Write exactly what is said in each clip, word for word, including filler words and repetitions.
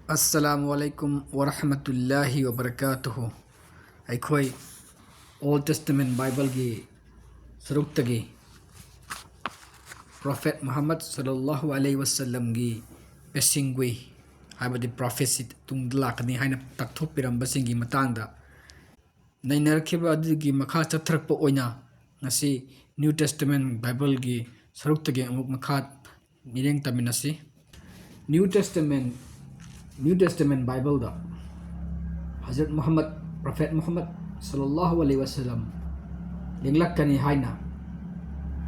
ꯑꯁꯂꯥꯃꯨ ꯑꯂꯥꯏꯀꯨꯝ ꯋꯔꯍꯃꯇꯨꯜꯂꯥꯍꯤ ꯋꯕꯔꯀꯥꯇꯨꯍꯨ꯫ ꯑꯩꯈꯣꯏ Old Testament Bible ꯒꯤ ꯁꯔꯨꯛꯇꯒꯤ Prophet ꯃꯨꯍꯝꯃꯗ ꯁꯜꯂꯜꯂꯥꯍꯨ ꯑꯂꯩꯍꯤ ꯋꯁꯜꯂꯝꯒꯤ ꯄꯦꯁꯤꯡꯒꯨꯏ, ꯍꯥꯏꯕꯗꯤ prophecy, ꯇꯨꯡꯗ ꯂꯥꯛꯀꯅꯤ ꯍꯥꯏꯅ ꯇꯥꯛꯊꯣꯛꯄꯤꯔꯝꯕꯁꯤꯡꯒꯤ ꯃꯇꯥꯡꯗ ꯅꯩꯅꯔꯛꯈꯤꯕ ꯑꯗꯨꯒꯤ ꯃꯈꯥ ꯆꯠꯊꯔꯛꯄ ꯑꯣꯏꯅ ꯉꯁꯤ New Testament Bible ꯒꯤ ꯁꯔꯨꯛꯇꯒꯤ ꯑꯃꯨꯛ ꯃꯈꯥ ꯃꯤꯠꯌꯦꯡ ꯇꯝꯃꯤꯟꯅꯁꯤ꯫ New Testament, New Testament Bible ꯗ ꯍꯖꯔꯠ ꯃꯨꯍꯝꯃꯗ, Prophet ꯃꯨꯍꯝꯃꯗ ꯁꯜꯂꯜꯂꯥꯍꯨ ꯑꯂꯩꯍꯤ ꯋꯁꯜꯂꯝ ꯂꯦꯡꯂꯛꯀꯅꯤ ꯍꯥꯏꯅ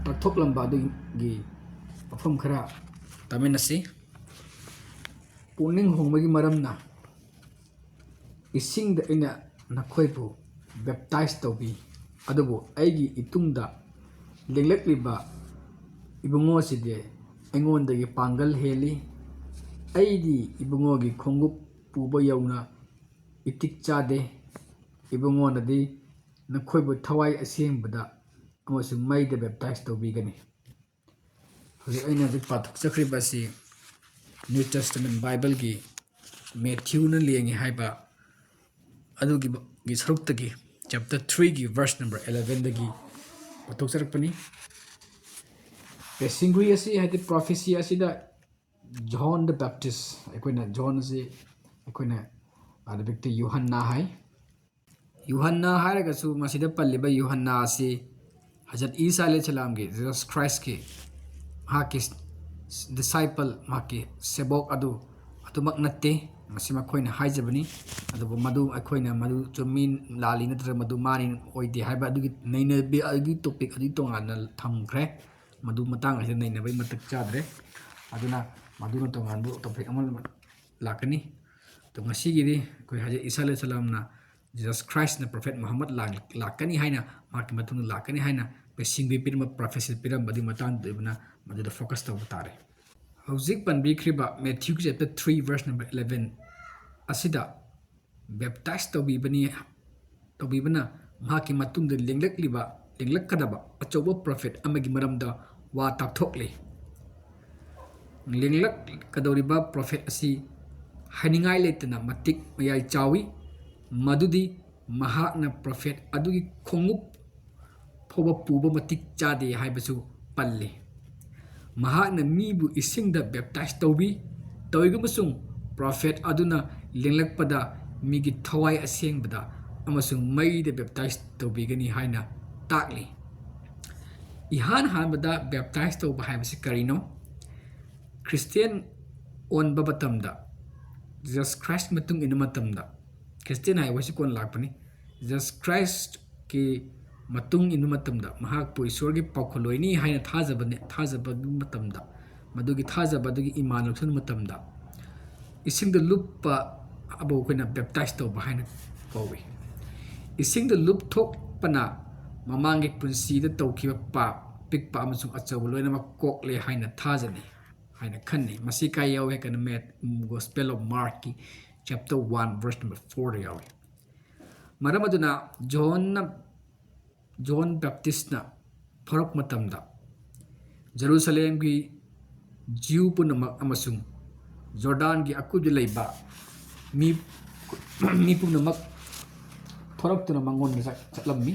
ꯇꯥꯛꯊꯣꯛꯂꯝꯕ ꯑꯗꯨꯒꯤ ꯋꯥꯐꯝ ꯈꯔ ꯇꯥꯃꯤꯟꯅꯁꯤ꯫ ꯄꯨꯛꯅꯤꯡ ꯍꯣꯡꯕꯒꯤ ꯃꯔꯝꯅ, ꯏꯁꯤꯡꯗ ꯑꯩꯅ ꯅꯈꯣꯏꯕꯨ baptize ꯇꯧꯕꯤ, ꯑꯗꯨꯕꯨ ꯑꯩꯒꯤ ꯏꯇꯨꯡꯗ ꯂꯦꯡꯂꯛꯂꯤꯕ ꯏꯕꯨꯡꯉꯣꯁꯤꯗꯤ ꯑꯩꯉꯣꯟꯗꯒꯤ ꯄꯥꯡꯒꯜ ꯍꯦꯜꯂꯤ꯫ ꯑꯩꯗꯤ ꯏꯕꯨꯡꯉꯣꯒꯤ ꯈꯣꯡꯎꯞ ꯄꯨꯕ ꯌꯧꯅ ꯏꯇꯤꯛ ꯆꯥꯗꯦ꯫ ꯏꯕꯨꯡꯉꯣꯅꯗꯤ ꯅꯈꯣꯏꯕꯨ ꯊꯋꯥꯏ ꯑꯁꯦꯡꯕꯗ ꯑꯃꯁꯨꯡ ꯃꯩꯗ baptize ꯇꯧꯕꯤꯒꯅꯤ꯫ ꯍꯧꯖꯤꯛ ꯑꯩꯅ ꯍꯧꯖꯤꯛ ꯄꯥꯊꯣꯛꯆꯈ꯭ꯔꯤꯕ ꯑꯁꯤ New Testament Bible ꯒꯤ ꯃꯦꯊ꯭ꯌꯨꯅ ꯂꯦꯡꯉꯤ ꯍꯥꯏꯕ ꯑꯗꯨꯒꯤ ꯒꯤ ꯁꯔꯨꯛꯇꯒꯤ, chapter three ꯒꯤ verse number eleven ꯗꯒꯤ ꯄꯥꯊꯣꯛꯆꯔꯛꯄꯅꯤ꯫ ꯄꯦꯁꯤꯡꯒꯨꯏ ꯑꯁꯤ, ꯍꯥꯏꯗꯤ prophecy ꯑꯁꯤꯗ John the Baptist, ꯑꯩꯈꯣꯏꯅ John ꯑꯁꯤ ꯑꯩꯈꯣꯏꯅ ꯑꯔꯥꯕꯤꯛꯇ ꯌꯨꯍꯟꯅꯥ ꯍꯥꯏ꯫ ꯌꯨꯍꯟꯅꯥ ꯍꯥꯏꯔꯒꯁꯨ ꯃꯁꯤꯗ ꯄꯜꯂꯤꯕ ꯌꯨꯍꯟꯅꯥ ꯑꯁꯤ ꯍꯖꯔꯠ ꯏꯁꯥ ꯑꯂꯩꯍꯤ ꯁꯂꯥꯝꯒꯤ, Jesus Christ ꯀꯤ, ꯃꯍꯥꯛꯀꯤ disciple, ꯃꯍꯥꯛꯀꯤ ꯁꯦꯕꯣꯛ ꯑꯗꯨ ꯑꯗꯨꯃꯛ ꯅꯠꯇꯦ꯫ ꯃꯁꯤ ꯃꯈꯣꯏꯅ ꯍꯥꯏꯖꯕꯅꯤ꯫ ꯑꯗꯨꯕꯨ ꯃꯗꯨ ꯑꯩꯈꯣꯏꯅ ꯃꯗꯨ ꯆꯨꯝꯃꯤ ꯂꯥꯜꯂꯤ ꯅꯠꯇ꯭ꯔꯒ ꯃꯗꯨ ꯃꯥꯅꯤ ꯑꯣꯏꯗꯦ ꯍꯥꯏꯕ ꯑꯗꯨꯒꯤ ꯅꯩꯅꯕꯤ, ꯑꯗꯨꯒꯤ topic ꯑꯗꯨ ꯇꯣꯉꯥꯟꯅ ꯊꯝꯈ꯭ꯔꯦ꯫ ꯃꯗꯨ ꯃꯇꯥꯡ ꯑꯁꯤꯗ ꯅꯩꯅꯕꯒꯤ ꯃꯇꯤꯛ ꯆꯥꯗ꯭ꯔꯦ꯫ ꯑꯗꯨꯅ ꯃꯗꯨꯅ ꯇꯣꯉꯥꯟꯕ topic ꯑꯃ ꯂꯥꯛꯀꯅꯤ꯫ ꯑꯗꯣ ꯉꯁꯤꯒꯤꯗꯤ ꯑꯩꯈꯣꯏ ꯍꯖꯔꯠ ꯏꯁꯥ ꯑꯂꯩꯍꯤ ꯁꯂꯥꯝꯅ Jesus Christ ꯅ Prophet ꯃꯨꯍꯝꯃꯗ ꯂꯥꯛ-, ꯂꯥꯛꯀꯅꯤ ꯍꯥꯏꯅ, ꯃꯍꯥꯛꯀꯤ ꯃꯇꯨꯡꯗ ꯂꯥꯛꯀꯅꯤ ꯍꯥꯏꯅ ꯄꯦꯁꯤꯡꯒꯨꯏ ꯄꯤꯔꯝꯕ, prophecy ꯄꯤꯔꯝꯕ ꯑꯗꯨꯒꯤ ꯃꯇꯥꯡꯗ ꯑꯣꯏꯕꯅ ꯃꯗꯨꯗ focus ꯇꯧꯕ ꯇꯥꯔꯦ꯫ ꯍꯧꯖꯤꯛ ꯄꯟꯕꯤꯈ꯭ꯔꯤꯕ Matthew chapter three verse number eleven ꯑꯁꯤꯗ baptize ꯇꯧꯕꯤꯕꯅꯤ, ꯇꯧꯕꯤꯕꯅ ꯃꯍꯥꯛꯀꯤ ꯃꯇꯨꯡꯗ ꯂꯦꯡꯂꯛꯂꯤꯕ, ꯂꯦꯡꯂꯛꯀꯗꯕ ꯑꯆꯧꯕ prophet ꯑꯃꯒꯤ ꯃꯔꯝꯗ ꯋꯥ ꯇꯥꯛꯊꯣꯛꯂꯤ꯫ ꯂꯦꯡꯂꯛꯀꯗꯧꯔꯤꯕ prophet ꯑꯁꯤ ꯍꯥꯏꯅꯤꯡꯉꯥꯏ ꯂꯩꯇꯅ ꯃꯇꯤꯛ ꯃꯌꯥꯏ ꯆꯥꯎꯏ, ꯃꯗꯨꯗꯤ ꯃꯍꯥꯛꯅ ꯄ꯭ꯔꯣꯐꯦꯠ ꯑꯗꯨꯒꯤ ꯈꯣꯡꯎꯞ ꯐꯥꯎꯕ ꯄꯨꯕ ꯃꯇꯤꯛ ꯆꯥꯗꯦ ꯍꯥꯏꯕꯁꯨ ꯄꯜꯂꯤ꯫ ꯃꯍꯥꯛꯅ ꯃꯤꯕꯨ ꯏꯁꯤꯡꯗ ꯕꯦꯞꯇꯥꯏꯖ ꯇꯧꯕꯤ, ꯇꯧꯏꯒꯨꯝꯕꯁꯨꯡ ꯄ꯭ꯔꯣꯐꯦꯠ ꯑꯗꯨꯅ ꯂꯦꯡꯂꯛꯄꯗ ꯃꯤꯒꯤ ꯊꯋꯥꯏ ꯑꯁꯦꯡꯕꯗ ꯑꯃꯁꯨꯡ ꯃꯩꯗ ꯕꯦꯞꯇꯥꯏꯖ ꯇꯧꯕꯤꯒꯅꯤ ꯍꯥꯏꯅ ꯇꯥꯛꯂꯤ꯫ ꯏꯍꯥꯟ ꯍꯥꯟꯕꯗ ꯕꯦꯞꯇꯥꯏꯖ ꯇꯧꯕ ꯍꯥꯏꯕꯁꯤ ꯀꯔꯤꯅꯣ? ꯈ꯭ꯔꯤꯁꯇꯤꯌꯥꯟ ꯑꯣꯟꯕ ꯃꯇꯝꯗ, ꯖꯤꯁꯁ ꯈ꯭ꯔꯥꯏꯁ ꯃꯇꯨꯡ ꯏꯟꯕ ꯃꯇꯝꯗ, ꯈ꯭ꯔꯤꯁꯇꯤꯌꯥꯟ ꯍꯥꯏꯕꯁꯤ ꯀꯣꯟꯅ ꯂꯥꯛꯄꯅꯤ꯫ ꯖꯤꯁꯁ ꯈ꯭ꯔꯥꯏꯁꯀꯤ ꯃꯇꯨꯡ ꯏꯟꯕ ꯃꯇꯝꯗ ꯃꯍꯥꯛꯄꯨ ꯏꯁꯣꯔꯒꯤ ꯄꯥꯎꯈꯜꯂꯣꯏꯅꯤ ꯍꯥꯏꯅ ꯊꯥꯖꯕꯅꯦ, ꯊꯥꯖꯕ ꯃꯇꯝꯗ, ꯃꯗꯨꯒꯤ ꯊꯥꯖꯕ ꯑꯗꯨꯒꯤ ꯏꯃꯥꯟ ꯂꯧꯁꯤꯟꯕ ꯃꯇꯝꯗ, ꯏꯁꯤꯡꯗ ꯂꯨꯞꯄ ꯑꯕꯨ ꯑꯩꯈꯣꯏꯅ ꯕꯦꯞꯇꯥꯏꯖ ꯇꯧꯕ ꯍꯥꯏꯅ ꯀꯧꯏ꯫ ꯏꯁꯤꯡꯗ ꯂꯨꯞꯊꯣꯛꯄꯅ ꯃꯃꯥꯡꯒꯤ ꯄꯨꯟꯁꯤꯗ ꯇꯧꯈꯤꯕ ꯄꯥꯞ, ꯄꯤꯛꯄ ꯑꯃꯁꯨꯡ ꯑꯆꯧꯕ ꯂꯣꯏꯅꯃꯛ ꯀꯣꯛꯂꯦ ꯍꯥꯏꯅ ꯊꯥꯖꯅꯩ, ꯍꯥꯏꯅ ꯈꯟꯅꯩ꯫ ꯃꯁꯤ ꯀꯥꯏ ꯌꯥꯎꯏ ꯍꯥꯏ ꯀꯥꯟꯗ ꯃꯦꯠ-, Gospel of Markꯀꯤ chapter one verse number fourꯗ ꯌꯥꯎꯏ꯫ ꯃꯔꯝ ꯑꯗꯨꯅ ꯖꯣꯟꯅ, ꯖꯣꯟ ꯕꯦꯞꯇꯤꯁꯅ ꯊꯣꯔꯛꯄ ꯃꯇꯝꯗ ꯖꯦꯔꯨꯁꯂꯦꯝꯒꯤ ꯖꯤꯎ ꯄꯨꯝꯅꯃꯛ ꯑꯃꯁꯨꯡ ꯖꯣꯔꯗꯥꯟꯒꯤ ꯑꯀꯣꯏꯕꯗ ꯂꯩꯕ ꯃꯤ, ꯃꯤ ꯄꯨꯝꯅꯃꯛ ꯊꯣꯔꯛꯇꯨꯅ ꯃꯉꯣꯟꯗ ꯆꯠ-, ꯆꯠꯂꯝꯃꯤ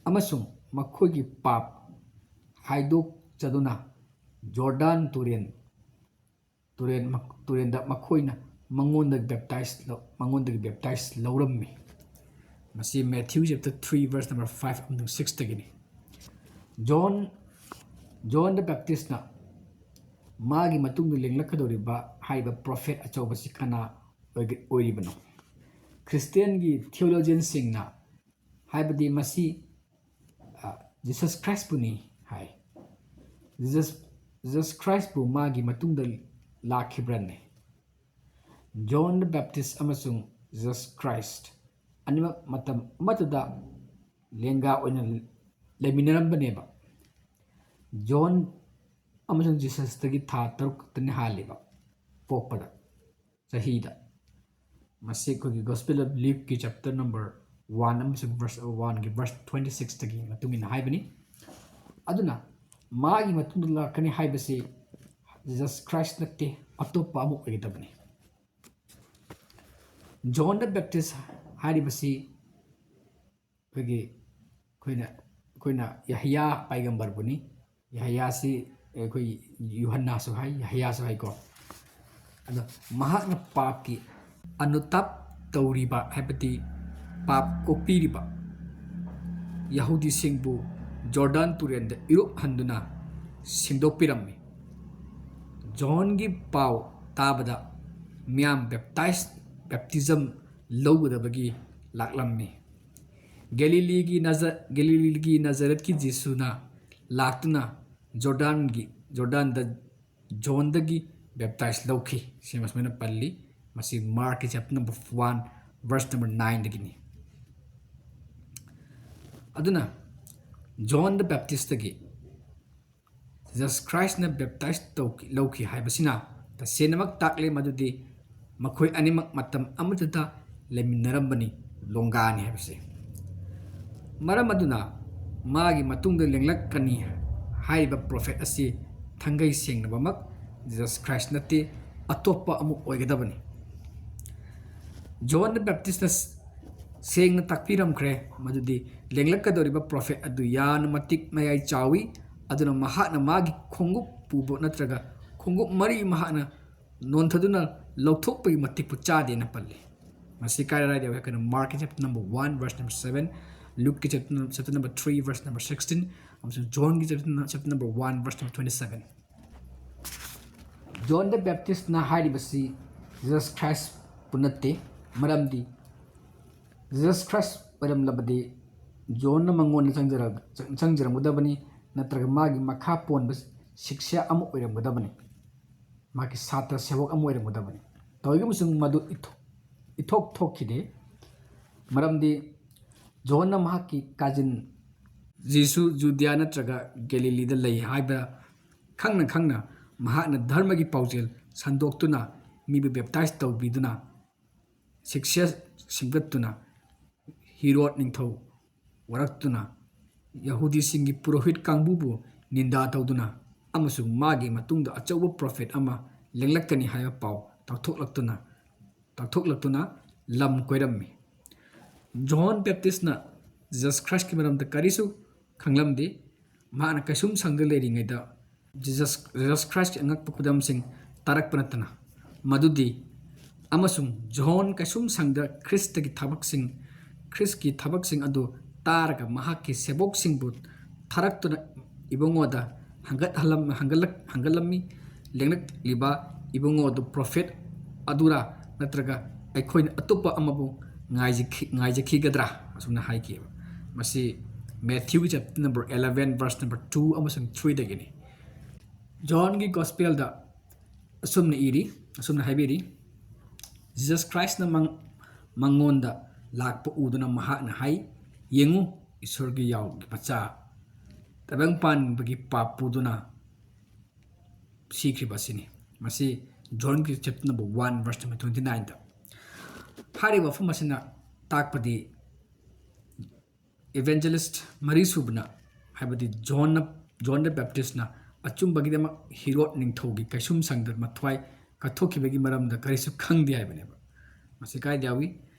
ꯑꯃꯁꯨꯡ ꯃꯈꯣꯏꯒꯤ ꯄꯥꯞ ꯍꯥꯏꯗꯣꯛꯆꯗꯨꯅ ꯖꯣꯔꯗꯥꯟ ꯇꯨꯔꯦꯟ, ꯇꯨꯔꯦꯟ, ꯇꯨꯔꯦꯟꯗ ꯃꯈꯣꯏꯅ ꯃꯉꯣꯟꯗ ꯕꯦꯞꯇꯥꯏꯖ ꯂꯧ-, ꯃꯉꯣꯟꯗꯒꯤ ꯕꯦꯞꯇꯥꯏꯖ ꯂꯧꯔꯝꯃꯤ꯫ ꯃꯁꯤ Matthew chapter three verse number five ꯑꯃꯁꯨꯡ sixꯇꯒꯤꯅꯤ꯫ ꯖꯣꯟ, ꯖꯣꯟ ꯗ ꯕꯦꯞꯇꯤꯁꯅ ꯃꯥꯒꯤ ꯃꯇꯨꯡꯗ ꯂꯦꯡꯂꯛꯀꯗꯧꯔꯤꯕ ꯍꯥꯏꯔꯤꯕ ꯄ꯭ꯔꯣꯐꯦꯠ ꯑꯆꯧꯕꯁꯤ ꯀꯅꯥ ꯑꯣꯏꯒ-, ꯑꯣꯏꯔꯤꯕꯅꯣ? ꯈ꯭ꯔꯤꯁꯇꯤꯌꯥꯟꯒꯤ ꯊꯤꯑꯣꯂꯣꯖꯤꯌꯟꯁꯤꯡꯅ ꯍꯥꯏꯕꯗꯤ ꯃꯁꯤ, ꯑ, ꯖꯤꯁꯁ ꯈ꯭ꯔꯥꯏꯁꯄꯨꯅꯤ ꯍꯥꯏ꯫ ꯖꯤꯁꯁ, ꯖꯤꯁꯁ ꯈ꯭ꯔꯥꯏꯁꯄꯨ ꯃꯥꯒꯤ ꯃꯇꯨꯡꯗ ꯂꯥꯛꯈꯤꯕ꯭ꯔꯅꯦ? ꯖꯣꯟ ꯗ ꯕꯦꯞꯇꯤꯁ ꯑꯃꯁꯨꯡ ꯖꯤꯁꯁ ꯈ꯭ꯔꯥꯏꯁ ꯑꯅꯤꯃꯛ ꯃꯇꯝ ꯑꯃꯠꯇꯗ ꯂꯦꯡꯒꯥ ꯑꯣꯏꯅ ꯂꯩꯃꯤꯟꯅꯔꯝꯕꯅꯦꯕ꯫ ꯖꯣꯟ ꯑꯃꯁꯨꯡ ꯖꯤꯁꯁꯇꯒꯤ ꯊꯥ ꯇꯔꯨꯛ ꯈꯛꯇꯅꯤ ꯍꯥꯜꯂꯤꯕ ꯄꯣꯛꯄꯗ, ꯆꯍꯤꯗ꯫ ꯃꯁꯤ ꯑꯩꯈꯣꯏꯒꯤ Gospel of Lukeꯀꯤ chapter number one ꯑꯃꯁꯨꯡ verse oneꯒꯤ verse twenty sixꯇꯒꯤ ꯃꯇꯨꯡ ꯏꯟꯅ ꯍꯥꯏꯕꯅꯤ꯫ ꯑꯗꯨꯅ ꯃꯥꯒꯤ ꯃꯇꯨꯡꯗ ꯂꯥꯛꯀꯅꯤ ꯍꯥꯏꯕꯁꯤ ꯖꯤꯁꯁ ꯈ꯭ꯔꯥꯏꯁ ꯅꯠꯇꯦ, ꯑꯇꯣꯞꯄ ꯑꯃ ꯑꯣꯏꯒꯗꯕꯅꯤ꯫ John the Baptist ꯍꯥꯏꯔꯤꯕꯁꯤ ꯑꯩꯈꯣꯏꯒꯤ ꯑꯩꯈꯣꯏꯅ ꯑꯩꯈꯣꯏꯅ ꯌꯍꯌꯥ ꯄꯥꯏꯒꯝꯕꯔꯕꯨꯅꯤ꯫ ꯌꯍꯌꯥꯁꯤ ꯑꯩꯈꯣꯏ ꯌꯨꯍꯟꯅꯥꯁꯨ ꯍꯥꯏ, ꯌꯍꯌꯥꯁꯨ ꯍꯥꯏꯀꯣ꯫ ꯑꯗꯣ ꯃꯍꯥꯛꯅ ꯄꯥꯞꯀꯤ ꯑꯅꯨꯇꯥꯞ ꯇꯧꯔꯤꯕ, ꯍꯥꯏꯕꯗꯤ ꯄꯥꯞ ꯀꯣꯛꯄꯤꯔꯤꯕ ꯌꯍꯨꯗꯤꯁꯤꯡꯕꯨ ꯖꯣꯔꯗꯥꯟ ꯇꯨꯔꯦꯜꯗ ꯏꯔꯨꯞꯍꯟꯗꯨꯅ ꯁꯦꯡꯗꯣꯛꯄꯤꯔꯝꯃꯤ꯫ ꯖꯣꯟꯒꯤ ꯄꯥꯎ ꯇꯥꯕꯗ ꯃꯤꯌꯥꯝ ꯕꯦꯞꯇꯥꯏꯁ, ꯕꯦꯞꯇꯤꯖꯝ ꯂꯧꯒꯗꯕꯒꯤ ꯂꯥꯛꯂꯝꯃꯤ꯫ ꯒꯦꯂꯤꯂꯤꯒꯤ ꯅꯖ-, ꯒꯦꯂꯤꯂꯤꯒꯤ ꯅꯖꯔꯦꯠꯀꯤ ꯖꯤꯁꯨꯅ ꯂꯥꯛꯇꯨꯅ ꯖꯣꯔꯗꯥꯟꯒꯤ, ꯖꯣꯔꯗꯥꯟꯗ ꯖꯣꯟꯗꯒꯤ ꯕꯦꯞꯇꯥꯏꯁ ꯂꯧꯈꯤ꯫ ꯁꯤꯃ ꯁꯨꯃꯥꯏꯅ ꯄꯜꯂꯤ꯫ ꯃꯁꯤ ꯃꯥꯔꯛꯀꯤ chapter number one, verse number nineꯗꯒꯤꯅꯤ꯫ ꯑꯗꯨꯅ ꯖꯣꯟ ꯗ ꯕꯦꯞꯇꯤꯁꯇꯒꯤ ꯖꯤꯖꯁ ꯈ꯭ꯔꯥꯏꯁꯅ ꯕꯦꯞꯇꯥꯏꯁ ꯇꯧꯈꯤ, ꯂꯧꯈꯤ ꯍꯥꯏꯕꯁꯤꯅ ꯇꯁꯦꯡꯅꯃꯛ ꯇꯥꯛꯂꯦ ꯃꯗꯨꯗꯤ ꯃꯈꯣꯏ ꯑꯅꯤꯃꯛ ꯃꯇꯝ ꯑꯃꯠꯇꯗ ꯂꯩꯃꯤꯟꯅꯔꯝꯕꯅꯤ, ꯂꯣꯡꯒꯥꯅꯤ ꯍꯥꯏꯕꯁꯦ꯫ ꯃꯔꯝ ꯑꯗꯨꯅ ꯃꯥꯒꯤ ꯃꯇꯨꯡꯗ ꯂꯦꯡꯂꯛꯀꯅꯤ ꯍꯥꯏꯔꯤꯕ ꯄ꯭ꯔꯣꯐꯦꯠ ꯑꯁꯤ ꯊꯥꯡꯒꯩ ꯁꯦꯡꯅꯕꯃꯛ ꯖꯤꯖꯁ ꯈ꯭ꯔꯥꯏꯁ ꯅꯠꯇꯦ, ꯑꯇꯣꯞꯄ ꯑꯃ ꯑꯣꯏꯒꯗꯕꯅꯤ꯫ ꯖꯣꯟ ꯗ ꯕꯦꯞꯇꯤꯁꯅ ꯁꯦꯡꯅ ꯇꯥꯛꯄꯤꯔꯝꯈ꯭ꯔꯦ ꯃꯗꯨꯗꯤ ꯂꯦꯡꯂꯛꯀꯗꯧꯔꯤꯕ ꯄ꯭ꯔꯣꯐꯦꯠ ꯑꯗꯨ ꯌꯥꯝꯅ ꯃꯇꯤꯛ ꯃꯌꯥꯏ ꯆꯥꯎꯏ, ꯑꯗꯨꯅ ꯃꯍꯥꯛꯅ ꯃꯥꯒꯤ ꯈꯣꯡꯎꯞ ꯄꯨꯕ ꯅꯠꯇ꯭ꯔꯒ ꯈꯣꯡꯎꯞ ꯃꯔꯤ ꯃꯍꯥꯛꯅ ꯅꯣꯟꯊꯗꯨꯅ ꯂꯧꯊꯣꯛꯄꯒꯤ ꯃꯇꯤꯛꯄꯨ ꯆꯥꯗꯦꯅ ꯄꯜꯂꯤ꯫ ꯃꯁꯤ ꯀꯥꯏꯗ ꯀꯥꯏꯗ ꯌꯥꯎꯏ ꯍꯥꯏ ꯀꯥꯟꯗ ꯃꯥꯔꯛꯀꯤ chapter number one, verse number seven, ꯂꯨꯛꯀꯤ chapter, chapter number three, verse number sixteen, ꯑꯃꯁꯨꯡ ꯖꯣꯟꯒꯤ chapter, chapter number one, verse number twenty seven꯫ John the ꯕꯦꯞꯇꯤꯁꯅ ꯍꯥꯏꯔꯤꯕꯁꯤ ꯖꯤꯖꯁ ꯈ꯭ꯔꯥꯏꯁꯄꯨ ꯅꯠꯇꯦ, ꯃꯔꯝꯗꯤ ꯖꯤꯖꯁ ꯈ꯭ꯔꯥꯏꯁ ꯑꯣꯏꯔꯝꯂꯕꯗꯤ ꯖꯣꯟꯅ ꯃꯉꯣꯟꯗ ꯆꯪꯖꯔ-, ꯆꯪꯖꯔꯝꯒꯗꯕꯅꯤ, ꯅꯠꯇ꯭ꯔꯒ ꯃꯥꯒꯤ ꯃꯈꯥ ꯄꯣꯟꯕ ꯁꯤꯛꯁꯥ ꯑꯃ ꯑꯣꯏꯔꯝꯒꯗꯕꯅꯤ, ꯃꯥꯒꯤ ꯁꯥꯇ꯭ꯔ ꯁꯦꯕꯣꯛ ꯑꯃ ꯑꯣꯏꯔꯝꯒꯗꯕꯅꯤ꯫ ꯇꯧꯏꯒꯨꯝꯕꯁꯨꯡ ꯃꯗꯨ ꯏꯊꯣ-, ꯏꯊꯣꯛ ꯊꯣꯛꯈꯤꯗꯦ, ꯃꯔꯝꯗꯤ ꯖꯣꯟꯅ ꯃꯍꯥꯛꯀꯤ ꯀꯥꯖꯤꯟ ꯖꯤꯁꯨ ꯖꯨꯗꯤꯌꯥ ꯅꯠꯇ꯭ꯔꯒ ꯒꯦꯂꯤꯂꯤꯗ ꯂꯩ ꯍꯥꯏꯕ ꯈꯪꯅ ꯈꯪꯅ ꯃꯍꯥꯛꯅ ꯙꯔꯃꯒꯤ ꯄꯥꯎꯖꯦꯜ ꯁꯟꯗꯣꯛꯇꯨꯅ ꯃꯤꯕꯨ ꯕꯦꯞꯇꯥꯏꯖ ꯇꯧꯕꯤꯗꯨꯅ ꯁꯤꯛꯁꯥ ꯁꯦꯝꯒꯠꯇꯨꯅ ꯍꯤꯔꯣꯗ ꯅꯤꯡꯊꯧ ꯋꯥꯔꯛꯇꯨꯅ ꯌꯍꯨꯗꯤꯁꯤꯡꯒꯤ ꯄꯨꯔꯣꯍꯤꯠ ꯀꯥꯡꯕꯨꯕꯨ ꯅꯤꯟꯗꯥ ꯇꯧꯗꯨꯅ ꯑꯃꯁꯨꯡ ꯃꯥꯒꯤ ꯃꯇꯨꯡꯗ ꯑꯆꯧꯕ ꯄ꯭ꯔꯣꯐꯦꯠ ꯑꯃ ꯂꯦꯡꯂꯛꯀꯅꯤ ꯍꯥꯏꯕ ꯄꯥꯎ ꯇꯥꯛꯊꯣꯛꯂꯛꯇꯨꯅ, ꯇꯥꯛꯊꯣꯛꯂꯛꯇꯨꯅ ꯂꯝ ꯀꯣꯏꯔꯝꯃꯤ꯫ ꯖꯣꯟ ꯕꯦꯞꯇꯤꯁꯅ ꯖꯤꯖꯁ ꯈ꯭ꯔꯥꯏꯁꯀꯤ ꯃꯔꯝꯗ ꯀꯔꯤꯁꯨ ꯈꯪꯂꯝꯗꯦ꯫ ꯃꯍꯥꯛꯅ ꯀꯩꯁꯨꯝ ꯁꯪꯗ ꯂꯩꯔꯤꯉꯩꯗ ꯖꯤꯖꯁ, ꯖꯤꯖꯁ ꯈ꯭ꯔꯥꯏꯁꯀꯤ ꯑꯉꯛꯄ ꯈꯨꯗꯝꯁꯤꯡ ꯇꯥꯔꯛꯄ ꯅꯠꯇꯅ, ꯃꯗꯨꯗꯤ, ꯑꯃꯁꯨꯡ ꯖꯣꯟ ꯀꯩꯁꯨꯝ ꯁꯪꯗ ꯈ꯭ꯔꯤꯁꯇꯒꯤ ꯊꯕꯛꯁꯤꯡ, ꯈ꯭ꯔꯤꯁꯀꯤ ꯊꯕꯛꯁꯤꯡ ꯑꯗꯨ ꯇꯥꯔꯒ ꯃꯍꯥꯛꯀꯤ ꯁꯦꯕꯣꯛꯁꯤꯡꯕꯨ ꯊꯥꯔꯛꯇꯨꯅ ꯏꯕꯨꯡꯉꯣꯗ ꯍꯪꯒꯠꯍꯜꯂꯝ-, ꯍꯪꯒꯠꯂꯛ-, ꯍꯪꯒꯠꯂꯝꯃꯤ꯫ ꯂꯦꯡꯂꯛꯂꯤꯕ ꯏꯕꯨꯡꯉꯣ ꯑꯗꯨ ꯄ꯭ꯔꯣꯐꯦꯠ ꯑꯗꯨꯔꯥ, ꯅꯠꯇ꯭ꯔꯒ ꯑꯩꯈꯣꯏꯅ ꯑꯇꯣꯞꯄ ꯑꯃꯕꯨ ꯉꯥꯏꯖꯈꯤ-, ꯉꯥꯏꯖꯈꯤꯒꯗ꯭ꯔꯥ? ꯑꯁꯨꯝꯅ ꯍꯥꯏꯈꯤꯑꯕ꯫ ꯃꯁꯤ ꯃꯦꯊ꯭ꯌꯨꯒꯤ chapter number eleven, verse number two ꯑꯃꯁꯨꯡ threeꯗꯒꯤꯅꯤ꯫ ꯖꯣꯟꯒꯤ ꯒꯣꯁꯄꯦꯜꯗ ꯑꯁꯨꯝꯅ ꯏꯔꯤ, ꯑꯁꯨꯝꯅ ꯍꯥꯏꯕꯤꯔꯤ, "ꯖꯤꯖꯁ ꯈ꯭ꯔꯥꯏꯁꯅ ꯃꯉꯣꯟꯗ ꯂꯥꯛꯄ ꯎꯗꯨꯅ ꯃꯍꯥꯛꯅ ꯍꯥꯏ, 'ꯌꯦꯡꯉꯨ, ꯏꯁꯣꯔꯒꯤ ꯌꯥꯎꯒꯤ ꯃꯆꯥ, ꯇꯥꯏꯕꯪ ꯄꯥꯟꯕꯒꯤ ꯄꯥꯞ ꯄꯨꯗꯨꯅ ꯁꯤꯈ꯭ꯔꯤꯕ ꯑꯁꯤꯅꯤ"꯫ ꯃꯁꯤ ꯖꯣꯟꯒꯤ chapter number one, verse number twenty nineꯗ꯫ ꯍꯥꯏꯔꯤꯕ ꯋꯥꯐꯝ ꯑꯁꯤꯅ ꯇꯥꯛꯄꯗꯤ, evangelist ꯃꯔꯤꯁꯨꯕꯅ, ꯍꯥꯏꯕꯗꯤ ꯖꯣꯟꯅ, ꯖꯣꯟ ꯗ ꯕꯦꯞꯇꯤꯁꯅ ꯑꯆꯨꯝꯕꯒꯤꯗꯃꯛ ꯍꯤꯔꯣꯗ ꯅꯤꯡꯊꯧꯒꯤ ꯀꯩꯁꯨꯝ ꯁꯪꯗ ꯃꯊ꯭ꯋꯥꯏ ꯀꯠꯊꯣꯛꯈꯤꯕꯒꯤ ꯃꯔꯝꯗ ꯀꯔꯤꯁꯨ ꯈꯪꯗꯦ ꯍꯥꯏꯕꯅꯦꯕ꯫ ꯃꯁꯤ ꯀꯥꯏꯗ ꯌꯥꯎꯏ?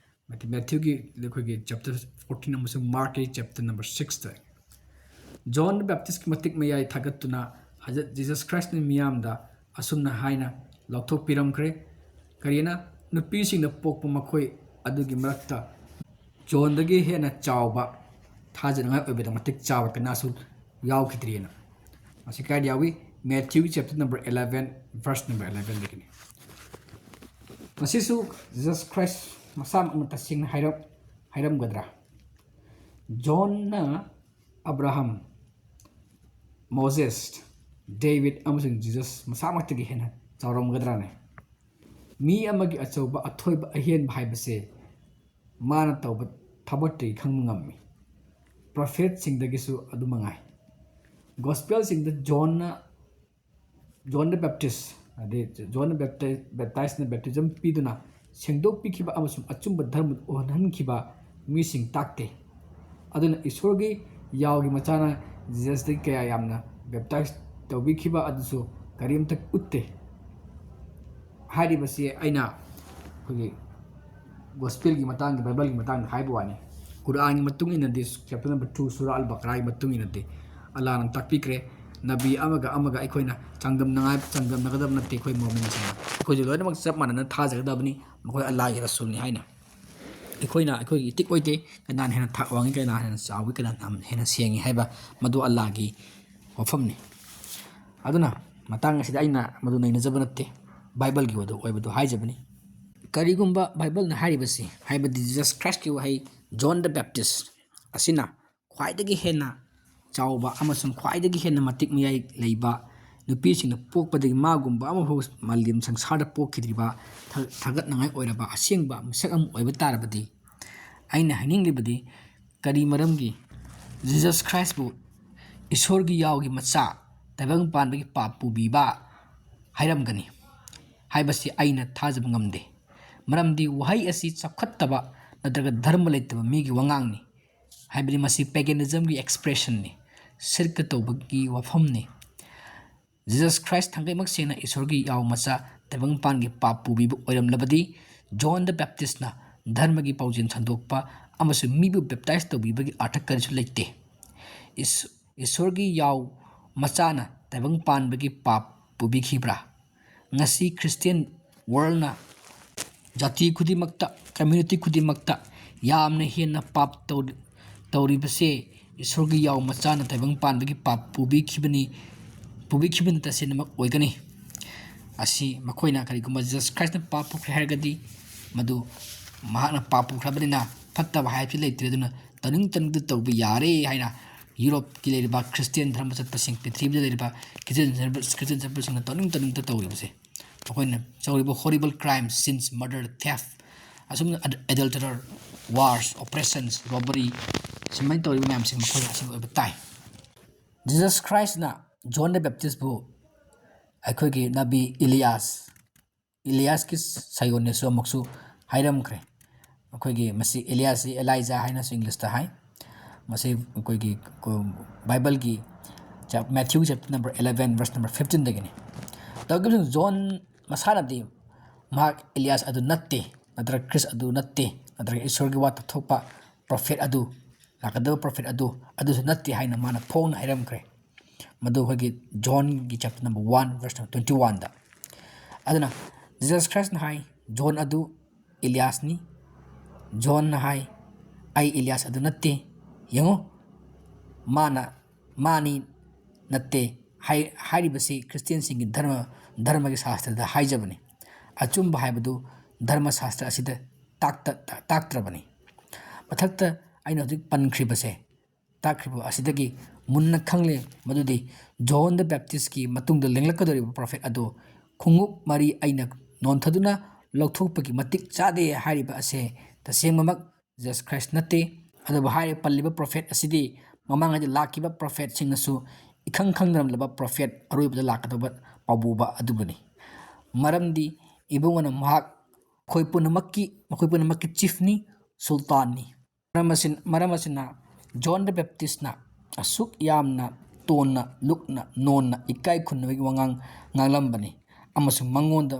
ꯃꯊꯤ-, ꯃꯦꯊ꯭ꯌꯨꯒꯤ ꯑꯩꯈꯣꯏꯒꯤ chapter fourteen ꯑꯃꯁꯨꯡ ꯃꯥꯔꯛꯀꯤ chapter number sixꯇ꯫ ꯖꯣꯟ ꯕꯦꯞꯇꯤꯁꯀꯤ ꯃꯇꯤꯛ ꯃꯌꯥꯏ ꯊꯥꯒꯠꯇꯨꯅ ꯍꯖꯔꯠ ꯖꯤꯖꯁ ꯈ꯭ꯔꯥꯏꯁꯅ ꯃꯤꯌꯥꯝꯗ ꯑꯁꯨꯝꯅ ꯍꯥꯏꯅ ꯂꯥꯎꯊꯣꯛꯄꯤꯔꯝꯈ꯭ꯔꯦ, ꯀꯔꯤꯅ, "ꯅꯨꯄꯤꯁꯤꯡꯅ ꯄꯣꯛꯄ ꯃꯈꯣꯏ ꯑꯗꯨꯒꯤ ꯃꯔꯛꯇ ꯖꯣꯟꯗꯒꯤ ꯍꯦꯟꯅ ꯆꯥꯎꯕ, ꯊꯥꯖꯅꯤꯡꯉꯥꯏ ꯑꯣꯏꯕꯗ ꯃꯇꯤꯛ ꯆꯥꯕ ꯀꯅꯥꯁꯨ ꯌꯥꯎꯈꯤꯗ꯭ꯔꯤꯅ"꯫ ꯃꯁꯤ ꯀꯥꯏꯗ ꯌꯥꯎꯏ? Matthew chapter number eleven, verse number elevenꯗꯒꯤꯅꯤ꯫ ꯃꯁꯤꯁꯨ ꯖꯤꯖꯁ ꯈ꯭ꯔꯥꯏꯁ ꯃꯁꯥꯃꯛꯅ ꯇꯁꯦꯡꯅ ꯍꯥꯏꯔꯝ-, ꯍꯥꯏꯔꯝꯒꯗ꯭ꯔꯥ? ꯖꯣꯟꯅ ꯑꯕ꯭ꯔꯥꯍꯝ, ꯃꯣꯖꯦꯁ, ꯗꯦꯕꯤꯗ ꯑꯃꯁꯨꯡ ꯖꯤꯖꯁ ꯃꯁꯥꯃꯛꯇꯒꯤ ꯍꯦꯟꯅ ꯆꯥꯎꯔꯝꯒꯗ꯭ꯔꯥꯅꯦ? ꯃꯤ ꯑꯃꯒꯤ ꯑꯆꯧꯕ ꯑꯊꯣꯏꯕ ꯑꯍꯦꯟꯕ ꯍꯥꯏꯕꯁꯦ ꯃꯥꯅ ꯇꯧꯕ ꯊꯕꯛꯇꯒꯤ ꯈꯪꯕ ꯉꯝꯃꯤ꯫ ꯄ꯭ꯔꯣꯐꯦꯠꯁꯤꯡꯗꯒꯤꯁꯨ ꯑꯗꯨ ꯃꯉꯥꯏ꯫ ꯒꯣꯁꯄꯦꯜꯁꯤꯡꯗ ꯖꯣꯟꯅ, ꯖꯣꯟ ꯗ ꯕꯦꯞꯇꯤꯁ, ꯍꯥꯏꯗꯤ ꯖꯣꯟ ꯗ ꯕꯦꯞꯇꯥꯏ-, ꯕꯦꯞꯇꯥꯏꯁꯅ ꯕꯦꯞꯇꯤꯖꯝ ꯄꯤꯗꯨꯅ ꯁꯦꯡꯗꯣꯛꯄꯤꯈꯤꯕ ꯑꯃꯁꯨꯡ ꯑꯆꯨꯝꯕ ꯙꯔꯃ ꯎꯍꯟꯍꯟꯈꯤꯕ ꯃꯤꯁꯤꯡ ꯇꯥꯛꯇꯦ꯫ ꯑꯗꯨꯅ ꯏꯁꯣꯔꯒꯤ ꯌꯥꯎꯒꯤ ꯃꯆꯥꯅ ꯖꯤꯖꯁꯇꯒꯤ ꯀꯌꯥ ꯌꯥꯝꯅ ꯕꯦꯞꯇꯥꯏꯁ ꯇꯧꯕꯤꯈꯤꯕ ꯑꯗꯨꯁꯨ ꯀꯔꯤꯝꯇ ꯎꯠꯇꯦ꯫ ꯍꯥꯏꯔꯤꯕꯁꯤ ꯑꯩꯅ ꯑꯩꯈꯣꯏꯒꯤ ꯒꯣꯁꯄꯦꯜꯒꯤ ꯃꯇꯥꯡꯗ, ꯕꯥꯏꯕꯜꯒꯤ ꯃꯇꯥꯡꯗ ꯍꯥꯏꯕ ꯋꯥꯅꯤ꯫ ꯀꯨꯔꯥꯟꯒꯤ ꯃꯇꯨꯡ ꯏꯟꯅꯗꯤ, ꯆꯦꯞꯇꯔ ꯅꯝꯕꯔ ꯇꯨ, ꯁꯨꯔꯥ ꯑꯜ ꯕꯀꯔꯥꯒꯤ ꯃꯇꯨꯡ ꯏꯟꯅꯗꯤ, ꯑꯜꯂꯥꯍꯅ ꯇꯥꯛꯄꯤꯈ꯭ꯔꯦ, ꯅꯕꯤ ꯑꯃꯒ ꯑꯃꯒ ꯑꯩꯈꯣꯏꯅ ꯆꯥꯡꯗꯝꯅꯉꯥꯏ, ꯆꯥꯡꯗꯝꯅꯒꯗꯕ ꯅꯠꯇꯦ꯫ ꯑꯩꯈꯣꯏ ꯃꯣꯃꯤꯟꯁꯤꯡꯅ ꯑꯩꯈꯣꯏꯁꯨ ꯂꯣꯏꯅꯃꯛ ꯆꯞ ꯃꯥꯟꯅꯅ ꯊꯥꯖꯒꯗꯕꯅꯤ꯫ ꯃꯈꯣꯏ ꯑꯜꯂꯥꯍꯒꯤ ꯔꯁꯨꯜꯅꯤ ꯍꯥꯏꯅ꯫ ꯑꯩꯈꯣꯏꯅ, ꯑꯩꯈꯣꯏꯒꯤ ꯏꯇꯤꯛ ꯑꯣꯏꯗꯦ, ꯀꯅꯥꯅ ꯍꯦꯟꯅ ꯊꯥꯛ ꯋꯥꯡꯉꯤ, ꯀꯅꯥꯅ ꯍꯦꯟꯅ ꯆꯥꯎꯏ, ꯀꯅꯥꯅ ꯍꯦꯟꯅ ꯁꯦꯡꯉꯤ ꯍꯥꯏꯕ, ꯃꯗꯨ ꯑꯜꯂꯥꯍꯒꯤ ꯋꯥꯐꯝꯅꯤ꯫ ꯑꯗꯨꯅ ꯃꯇꯥꯡ ꯑꯁꯤꯗ ꯑꯩꯅ ꯃꯗꯨ ꯅꯩꯅꯖꯕ ꯅꯠꯇꯦ, ꯕꯥꯏꯕꯜꯒꯤ ꯑꯣꯏꯕꯗꯨ ꯍꯥꯏꯖꯕꯅꯤ꯫ ꯀꯔꯤꯒꯨꯝꯕ ꯕꯥꯏꯕꯜꯅ ꯍꯥꯏꯔꯤꯕꯁꯤ, ꯍꯥꯏꯕꯗꯤ ꯖꯤꯖꯁ ꯈ꯭ꯔꯥꯏꯁꯀꯤ ꯋꯥꯍꯩ, ꯖꯣꯟ ꯗ ꯕꯦꯞꯇꯤꯁ ꯑꯁꯤꯅ ꯈ꯭ꯋꯥꯏꯗꯒꯤ ꯍꯦꯟꯅ ꯆꯥꯎꯕ ꯑꯃꯁꯨꯡ ꯈ꯭ꯋꯥꯏꯗꯒꯤ ꯍꯦꯟꯅ ꯃꯇꯤꯛ ꯃꯌꯥꯏ ꯂꯩꯕ ꯅꯨꯄꯤꯁꯤꯡꯅ ꯄꯣꯛꯄꯗꯒꯤ ꯃꯥꯒꯨꯝꯕ ꯑꯃꯐꯥꯎ ꯃꯥꯂꯦꯝ ꯁꯪꯁꯥꯔꯗ ꯄꯣꯛꯈꯤꯗ꯭ꯔꯤꯕ ꯊ-, ꯊꯥꯒꯠꯅꯉꯥꯏ ꯑꯣꯏꯔꯕ ꯑꯁꯦꯡꯕ ꯃꯤꯁꯛ ꯑꯃ ꯑꯣꯏꯕ ꯇꯥꯔꯕꯗꯤ, ꯑꯩꯅ ꯍꯥꯏꯅꯤꯡꯂꯤꯕꯗꯤ, ꯀꯔꯤ ꯃꯔꯝꯒꯤ ꯖꯤꯖꯁ ꯈ꯭ꯔꯥꯏꯁꯄꯨ ꯏꯁꯣꯔꯒꯤ ꯌꯥꯎꯒꯤ ꯃꯆꯥ, ꯇꯥꯏꯕꯪ ꯄꯥꯟꯕꯒꯤ ꯄꯥꯞ ꯄꯨꯕꯤꯕ ꯍꯥꯏꯔꯝꯒꯅꯤ ꯍꯥꯏꯕꯁꯤ ꯑꯩꯅ ꯊꯥꯖꯕ ꯉꯝꯗꯦ꯫ ꯃꯔꯝꯗꯤ ꯋꯥꯍꯩ ꯑꯁꯤ ꯆꯥꯎꯈꯠꯇꯕ ꯅꯠꯇ꯭ꯔꯒ ꯙꯔꯃ ꯂꯩꯇꯕ ꯃꯤꯒꯤ ꯋꯥꯉꯥꯡꯅꯤ, ꯍꯥꯏꯕꯗꯤ ꯃꯁꯤ ꯄꯦꯒꯦꯅꯤꯖꯝꯒꯤ ꯑꯦꯛꯁꯄ꯭ꯔꯦꯁꯟꯅꯤ, ꯁꯤꯔꯛꯀ ꯇꯧꯕꯒꯤ ꯋꯥꯐꯝꯅꯤ꯫ ꯖꯤꯖꯁ ꯈ꯭ꯔꯥꯏꯁ ꯊꯥꯡꯒꯩꯃꯛ ꯁꯦꯡꯅ ꯏꯁꯣꯔꯒꯤ ꯌꯥꯎ ꯃꯆꯥ, ꯇꯥꯏꯕꯪꯄꯥꯟꯒꯤ ꯄꯥꯞ ꯄꯨꯕꯤꯕ ꯑꯣꯏꯔꯝꯂꯕꯗꯤ, ꯖꯣꯟ ꯗ ꯕꯦꯞꯇꯤꯁꯅ ꯙꯔꯃꯒꯤ ꯄꯥꯎꯖꯦꯜ ꯁꯟꯗꯣꯛꯄ ꯑꯃꯁꯨꯡ ꯃꯤꯕꯨ ꯕꯦꯞꯇꯥꯏꯖ ꯇꯧꯕꯤꯕꯒꯤ ꯑꯥꯔꯊ ꯀꯔꯤꯁꯨ ꯂꯩꯇꯦ꯫ ꯏꯁ-, ꯏꯁꯣꯔꯒꯤ ꯌꯥꯎ ꯃꯆꯥꯅ ꯇꯥꯏꯕꯪ ꯄꯥꯟꯕꯒꯤ ꯄꯥꯞ ꯄꯨꯕꯤꯈꯤꯕ꯭ꯔꯥ? ꯉꯁꯤ ꯈ꯭ꯔꯤꯁꯇꯤꯌꯟ ꯋꯥꯔꯜꯅ ꯖꯥꯇꯤ ꯈꯨꯗꯤꯡꯃꯛꯇ, ꯀꯝꯃ꯭ꯌꯨꯅꯤꯇꯤ ꯈꯨꯗꯤꯡꯃꯛꯇ ꯌꯥꯝꯅ ꯍꯦꯟꯅ ꯄꯥꯞ ꯇꯧ-, ꯇꯧꯔꯤꯕꯁꯦ ꯏꯁꯣꯔꯒꯤ ꯌꯥꯎ ꯃꯆꯥꯅ ꯇꯥꯏꯕꯪ ꯄꯥꯟꯕꯒꯤ ꯄꯥꯞ ꯄꯨꯕꯤꯈꯤꯕꯅꯤ, ꯄꯨꯕꯤꯈꯤꯕꯅ ꯇꯁꯦꯡꯅꯃꯛ ꯑꯣꯏꯒꯅꯤ꯫ ꯑꯁꯤ ꯃꯈꯣꯏꯅ ꯀꯔꯤꯒꯨꯝꯕ ꯖꯤꯖꯁ ꯈ꯭ꯔꯥꯏꯁꯅ ꯄꯥꯞ ꯄꯨꯈ꯭ꯔꯦ ꯍꯥꯏꯔꯒꯗꯤ, ꯃꯗꯨ ꯃꯍꯥꯛꯅ ꯄꯥꯞ ꯄꯨꯈ꯭ꯔꯕꯅꯤꯅ ꯐꯠꯇꯕ ꯍꯥꯏꯕꯁꯤ ꯂꯩꯇ꯭ꯔꯦ, ꯑꯗꯨꯅ ꯇꯧꯅꯤꯡ ꯇꯧꯅꯤꯡꯗ ꯇꯧꯕ ꯌꯥꯔꯦ ꯍꯥꯏꯅ ꯌꯨꯔꯣꯞꯀꯤ ꯂꯩꯔꯤꯕ ꯈ꯭ꯔꯤꯁꯇꯤꯌꯟ ꯙꯔꯃ ꯆꯠꯄꯁꯤꯡ, ꯄ꯭ꯔꯤꯊꯤꯕꯤꯗ ꯂꯩꯔꯤꯕ ꯈ꯭ꯔꯤꯁꯇꯤꯌꯟ ꯙꯔꯃ, ꯈ꯭ꯔꯤꯁꯇꯤꯌꯟ ꯆꯠꯄꯁꯤꯡꯅ ꯇꯧꯅꯤꯡ ꯇꯧꯅꯤꯡꯗ ꯇꯧꯔꯤꯕꯁꯦ꯫ ꯃꯈꯣꯏꯅ ꯇꯧꯔꯤꯕ horrible crime, sins, murder, theft, ꯑꯁꯨꯝꯅ ꯑꯦꯗꯜꯇꯔ, ꯋꯥꯔꯁ, ꯑꯣꯄ꯭ꯔꯦꯁꯟꯁ, ꯔꯣꯕꯔꯤ, ꯁꯨꯃꯥꯏꯅ ꯇꯧꯔꯤꯕ ꯃꯌꯥꯝꯁꯦ ꯃꯈꯣꯏꯅ ꯑꯁꯤꯒꯤ ꯑꯣꯏꯕ ꯇꯥꯏ꯫ ꯖꯤꯖꯁ ꯈ꯭ꯔꯥꯏꯁꯅ ꯖꯣꯟ ꯗ ꯕꯦꯞꯇꯤꯁꯄꯨ ꯑꯩꯈꯣꯏꯒꯤ ꯅꯕꯤ ꯏꯂꯤꯌꯥꯁ, ꯏꯂꯤꯌꯥꯁꯀꯤ ꯁꯥꯌꯣꯟꯅꯦꯁꯨ ꯑꯃꯨꯛꯁꯨ ꯍꯥꯏꯔꯝꯈ꯭ꯔꯦ꯫ ꯑꯩꯈꯣꯏꯒꯤ ꯃꯁꯤ ꯏꯂꯤꯌꯥꯁꯁꯤ ꯑꯦꯂꯥꯏꯖꯥ ꯍꯥꯏꯅꯁꯨ ꯏꯪꯂꯤꯁꯇ ꯍꯥꯏ꯫ ꯃꯁꯤ ꯑꯩꯈꯣꯏꯒꯤ ꯀꯣ-, ꯕꯥꯏꯕꯜꯒꯤ ꯆꯦꯞ-, Matthew chapter number eleven, verse number ꯐꯤꯐꯇꯤꯟꯗꯒꯤꯅꯤ꯫ ꯇꯧꯕꯇꯕꯨ ꯖꯣꯟ ꯃꯁꯥꯅꯗꯤ ꯃꯍꯥꯛ ꯏꯂꯤꯌꯥꯁ ꯑꯗꯨ ꯅꯠꯇꯦ, ꯅꯠꯇ꯭ꯔꯒ ꯈ꯭ꯔꯤꯁ ꯑꯗꯨ ꯅꯠꯇꯦ, ꯅꯠꯇ꯭ꯔꯒ ꯏꯁꯣꯔꯒꯤ ꯋꯥ ꯇꯥꯊꯣꯛꯄ ꯄ꯭ꯔꯣꯐꯦꯠ ꯑꯗꯨ, ꯂꯥꯛꯀꯗꯕ ꯄ꯭ꯔꯣꯐꯦꯠ ꯑꯗꯨ, ꯑꯗꯨꯁꯨ ꯅꯠꯇꯦ ꯍꯥꯏꯅ ꯃꯥꯅ ꯐꯣꯡꯅ ꯍꯥꯏꯔꯝꯈ꯭ꯔꯦ꯫ ꯃꯗꯨ ꯑꯩꯈꯣꯏꯒꯤ ꯖꯣꯟꯒꯤ chapter number one verse twenty oneꯗ꯫ ꯑꯗꯨꯅ Jesus Christꯅ ꯍꯥꯏ, ꯖꯣꯟ ꯑꯗꯨ ꯏꯂꯤꯌꯥꯁꯅꯤ꯫ ꯖꯣꯟꯅ ꯍꯥꯏ, "ꯑꯩ ꯏꯂꯤꯌꯥꯁ ꯑꯗꯨ ꯅꯠꯇꯦ꯫ ꯌꯦꯡꯉꯨ, ꯃꯥꯅ, ꯃꯥꯅꯤ ꯅꯠꯇꯦ" ꯍꯥꯏ-, ꯍꯥꯏꯔꯤꯕꯁꯤ ꯈ꯭ꯔꯤꯁꯇꯤꯌꯥꯟꯁꯤꯡꯒꯤ ꯙꯔꯃ, ꯙꯔꯃꯒꯤ ꯁꯥꯁꯇ꯭ꯔꯗ ꯍꯥꯏꯖꯕꯅꯤ꯫ ꯑꯆꯨꯝꯕ ꯍꯥꯏꯕꯗꯨ ꯙꯔꯃ ꯁꯥꯁꯇ꯭ꯔ ꯑꯁꯤꯗ ꯇꯥꯛꯇ-, ꯇꯥꯛꯇ꯭ꯔꯕꯅꯤ꯫ ꯃꯊꯛꯇ ꯑꯩꯅ ꯍꯧꯖꯤꯛ ꯄꯟꯈ꯭ꯔꯤꯕꯁꯦ, ꯇꯥꯛꯈ꯭ꯔꯤꯕ ꯑꯁꯤꯗꯒꯤ ꯃꯨꯟꯅ ꯈꯪꯂꯦ ꯃꯗꯨꯗꯤ ꯖꯣꯟ ꯗ ꯕꯦꯞꯇꯤꯁꯀꯤ ꯃꯇꯨꯡꯗ ꯂꯦꯡꯂꯛꯀꯗꯧꯔꯤꯕ ꯄ꯭ꯔꯣꯐꯦꯠ ꯑꯗꯨ ꯈꯣꯡꯎꯞ ꯃꯔꯤ ꯑꯩꯅ ꯅꯣꯟꯊꯗꯨꯅ ꯂꯧꯊꯣꯛꯄꯒꯤ ꯃꯇꯤꯛ ꯆꯥꯗꯦ ꯍꯥꯏꯔꯤꯕ ꯑꯁꯦ ꯇꯁꯦꯡꯕꯃꯛ Jesus Christ ꯅꯠꯇꯦ꯫ ꯑꯗꯨꯕꯨ ꯍꯥꯏꯔꯤꯕ ꯄꯜꯂꯤꯕ ꯄ꯭ꯔꯣꯐꯦꯠ ꯑꯁꯤꯗꯤ ꯃꯃꯥꯡꯉꯩꯗ ꯂꯥꯛꯈꯤꯕ ꯄ꯭ꯔꯣꯐꯦꯠꯁꯤꯡꯅꯁꯨ ꯏꯈꯪ ꯈꯪꯅꯔꯝꯂꯕ ꯄ꯭ꯔꯣꯐꯦꯠ ꯑꯔꯣꯏꯕꯗ ꯂꯥꯛꯀꯗꯧꯕ ꯄꯥꯎꯕꯨꯕ ꯑꯗꯨꯕꯨꯅꯤ꯫ ꯃꯔꯝꯗꯤ ꯏꯕꯨꯡꯉꯣꯅ ꯃꯍꯥꯛ ꯑꯩꯈꯣꯏ ꯄꯨꯝꯅꯃꯛꯀꯤ, ꯃꯈꯣꯏ ꯄꯨꯝꯅꯃꯛꯀꯤ ꯆꯤꯐꯅꯤ, ꯁꯨꯜꯇꯥꯟꯅꯤ꯫ ꯃꯔꯝ ꯑꯁꯤꯅ, ꯃꯔꯝ ꯑꯁꯤꯅ ꯖꯣꯟ ꯗ ꯕꯦꯞꯇꯤꯁꯅ ꯑꯁꯨꯛ ꯌꯥꯝꯅ ꯇꯣꯟꯅ, ꯂꯨꯛꯅ, ꯅꯣꯟꯅ, ꯏꯀꯥꯏ ꯈꯨꯝꯅꯕꯒꯤ ꯋꯥꯉꯥꯡ ꯉꯥꯡꯂꯝꯕꯅꯤ꯫ ꯑꯃꯁꯨꯡ ꯃꯉꯣꯟꯗ,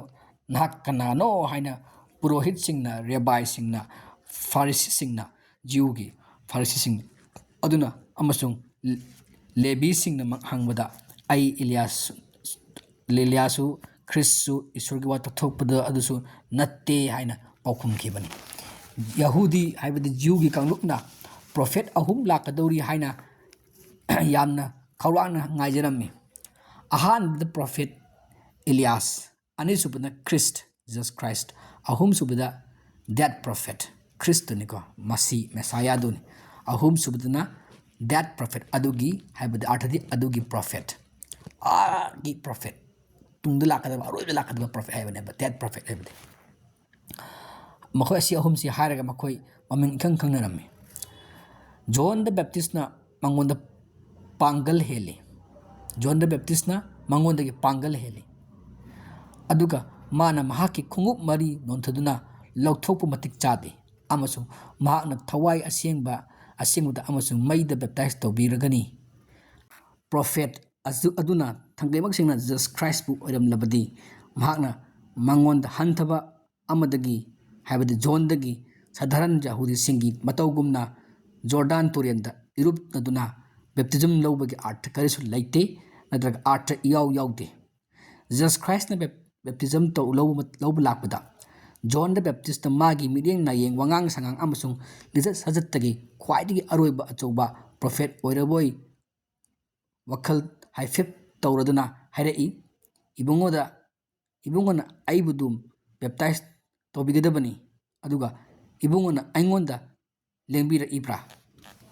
"ꯅꯍꯥꯛ ꯀꯅꯥꯅꯣ?" ꯍꯥꯏꯅ ꯄꯨꯔꯣꯍꯤꯠꯁꯤꯡꯅ, ꯔꯦꯕꯥꯏꯁꯤꯡꯅ, ꯐꯥꯔꯤꯁꯤꯁꯤꯡꯅ, ꯖꯤꯎꯒꯤ ꯐꯥꯔꯤꯁꯤꯁꯤꯡ ꯑꯗꯨꯅ ꯑꯃꯁꯨꯡ ꯂꯦꯕꯤꯁꯤꯡꯅ ꯍꯪꯕꯗ, "ꯑꯩ ꯏꯂꯤꯌꯥꯁ, ꯏꯂꯤꯌꯥꯁꯁꯨ ꯈ꯭ꯔꯤꯁꯁꯨ ꯏꯁꯣꯔꯒꯤ ꯋꯥ ꯇꯥꯊꯣꯛꯄꯗ ꯑꯗꯨꯁꯨ ꯅꯠꯇꯦ" ꯍꯥꯏꯅ ꯄꯥꯎꯈꯨꯝꯈꯤꯕꯅꯤ꯫ ꯌꯍꯨꯗꯤ, ꯍꯥꯏꯕꯗꯤ ꯖꯤꯎꯒꯤ ꯀꯥꯡꯂꯨꯞꯅ ꯄ꯭ꯔꯣꯐꯦꯠ ꯑꯍꯨꯝ ꯂꯥꯛꯀꯗꯧꯔꯤ ꯍꯥꯏꯅ ꯌꯥꯝꯅ ꯈꯧꯔꯥꯡꯅ ꯉꯥꯏꯖꯔꯝꯃꯤ꯫ ꯑꯍꯥꯟꯕꯗ ꯄ꯭ꯔꯣꯐꯦꯠ ꯏꯂꯤꯌꯥꯁ, ꯑꯅꯤꯁꯨꯕꯗ ꯈ꯭ꯔꯤꯁ, Jesus Christ, ꯑꯍꯨꯝꯁꯨꯕꯗ dead prophet, ꯈ꯭ꯔꯤꯁꯇꯨꯅꯤꯀꯣ, ꯃꯁꯤ ꯃꯦꯁꯥꯌꯥꯗꯨꯅꯤ꯫ ꯑꯍꯨꯝꯁꯨꯕꯗꯅ dead prophet, ꯑꯗꯨꯒꯤ, ꯍꯥꯏꯕꯗꯤ ꯑꯥꯔꯊꯗꯤ ꯑꯗꯨꯒꯤ ꯄ꯭ꯔꯣꯐꯦꯠ, ꯑꯥꯒꯤ ꯄ꯭ꯔꯣꯐꯦꯠ, ꯇꯨꯡꯗ ꯂꯥꯛꯀꯗꯕ, ꯑꯔꯣꯏꯕꯗ ꯂꯥꯛꯀꯗꯕ ꯄ꯭ꯔꯣꯐꯦꯠ ꯍꯥꯏꯕꯅꯦꯕ dead prophet ꯍꯥꯏꯕꯗꯤ꯫ ꯃꯈꯣꯏ ꯑꯁꯤ ꯑꯍꯨꯝꯁꯤ ꯍꯥꯏꯔꯒ ꯃꯈꯣꯏ ꯃꯃꯤꯡ ꯏꯈꯪ ꯈꯪꯅꯔꯝꯃꯤ꯫ ꯖꯣꯟ ꯗ ꯕꯦꯞꯇꯤꯁꯅ ꯃꯉꯣꯟꯗ ꯄꯥꯡꯒꯜ ꯍꯦꯜꯂꯤ꯫ ꯖꯣꯟ ꯗ ꯕꯦꯞꯇꯤꯁꯅ ꯃꯉꯣꯟꯗꯒꯤ ꯄꯥꯡꯒꯜ ꯍꯦꯜꯂꯤ꯫ ꯑꯗꯨꯒ ꯃꯥꯅ ꯃꯍꯥꯛꯀꯤ ꯈꯣꯡꯎꯞ ꯃꯔꯤ ꯅꯣꯟꯊꯗꯨꯅ ꯂꯧꯊꯣꯛꯄ ꯃꯇꯤꯛ ꯆꯥꯗꯦ, ꯑꯃꯁꯨꯡ ꯃꯍꯥꯛꯅ ꯊꯋꯥꯏ ꯑꯁꯦꯡꯕ, ꯑꯁꯦꯡꯕꯗ ꯑꯃꯁꯨꯡ ꯃꯩꯗ ꯕꯦꯞꯇꯥꯏꯖ ꯇꯧꯕꯤꯔꯒꯅꯤ꯫ ꯄ꯭ꯔꯣꯐꯦꯠ ꯑꯗꯨ-, ꯑꯗꯨꯅ ꯊꯥꯡꯒꯩꯃꯛ ꯁꯦꯡꯅ Jesus Christꯄꯨ ꯑꯣꯏꯔꯝꯂꯕꯗꯤ, ꯃꯍꯥꯛꯅ ꯃꯉꯣꯟꯗ ꯍꯟꯊꯕ ꯑꯃꯗꯒꯤ ꯍꯥꯏꯕꯗꯤ ꯖꯣꯟꯗꯒꯤ ꯁꯥꯙꯥꯔꯟ ꯌꯍꯨꯗꯤꯁꯤꯡꯒꯤ ꯃꯇꯧꯒꯨꯝꯅ ꯖꯣꯔꯗꯥꯟ ꯇꯨꯔꯦꯜꯗ ꯏꯔꯨꯞꯅꯗꯨꯅ ꯕꯦꯞꯇꯤꯖꯝ ꯂꯧꯕꯒꯤ ꯑꯥꯔꯊ ꯀꯔꯤꯁꯨ ꯂꯩꯇꯦ, ꯅꯠꯇ꯭ꯔꯒ ꯑꯥꯔꯊ ꯏꯌꯥꯎ ꯌꯥꯎꯗꯦ꯫ ꯖꯤꯖꯁ ꯈ꯭ꯔꯥꯏꯁꯅ ꯕꯦꯞ-, ꯕꯦꯞꯇꯤꯖꯝ ꯇꯧ-, ꯂꯧꯕ ꯃꯠ-, ꯂꯧꯕ ꯂꯥꯛꯄꯗ ꯖꯣꯟꯗ ꯕꯦꯞꯇꯤꯁꯇ ꯃꯥꯒꯤ ꯃꯤꯠꯌꯦꯡ ꯅꯥꯌꯦꯡ, ꯋꯥꯉꯥꯡ ꯁꯉꯥꯡ ꯑꯃꯁꯨꯡ ꯂꯤꯆꯠ ꯁꯥꯖꯠꯇꯒꯤ ꯈ꯭ꯋꯥꯏꯗꯒꯤ ꯑꯔꯣꯏꯕ ꯑꯆꯧꯕ ꯄ꯭ꯔꯣꯐꯦꯠ ꯑꯣꯏꯔꯕꯣꯏ ꯋꯥꯈꯜ ꯍꯥꯏꯐꯦꯠ ꯇꯧꯔꯗꯨꯅ ꯍꯥꯏꯔꯛꯏ, "ꯏꯕꯨꯡꯉꯣꯗ, ꯏꯕꯨꯡꯉꯣꯅ ꯑꯩꯕꯨ ꯑꯗꯨꯝ ꯕꯦꯞꯇꯥꯏꯖ ꯇꯧꯕꯤꯒꯗꯕꯅꯤ, ꯑꯗꯨꯒ ꯏꯕꯨꯡꯉꯣꯅ ꯑꯩꯉꯣꯟꯗ ꯂꯦꯡꯕꯤꯔꯛꯏꯕ꯭ꯔꯥ?"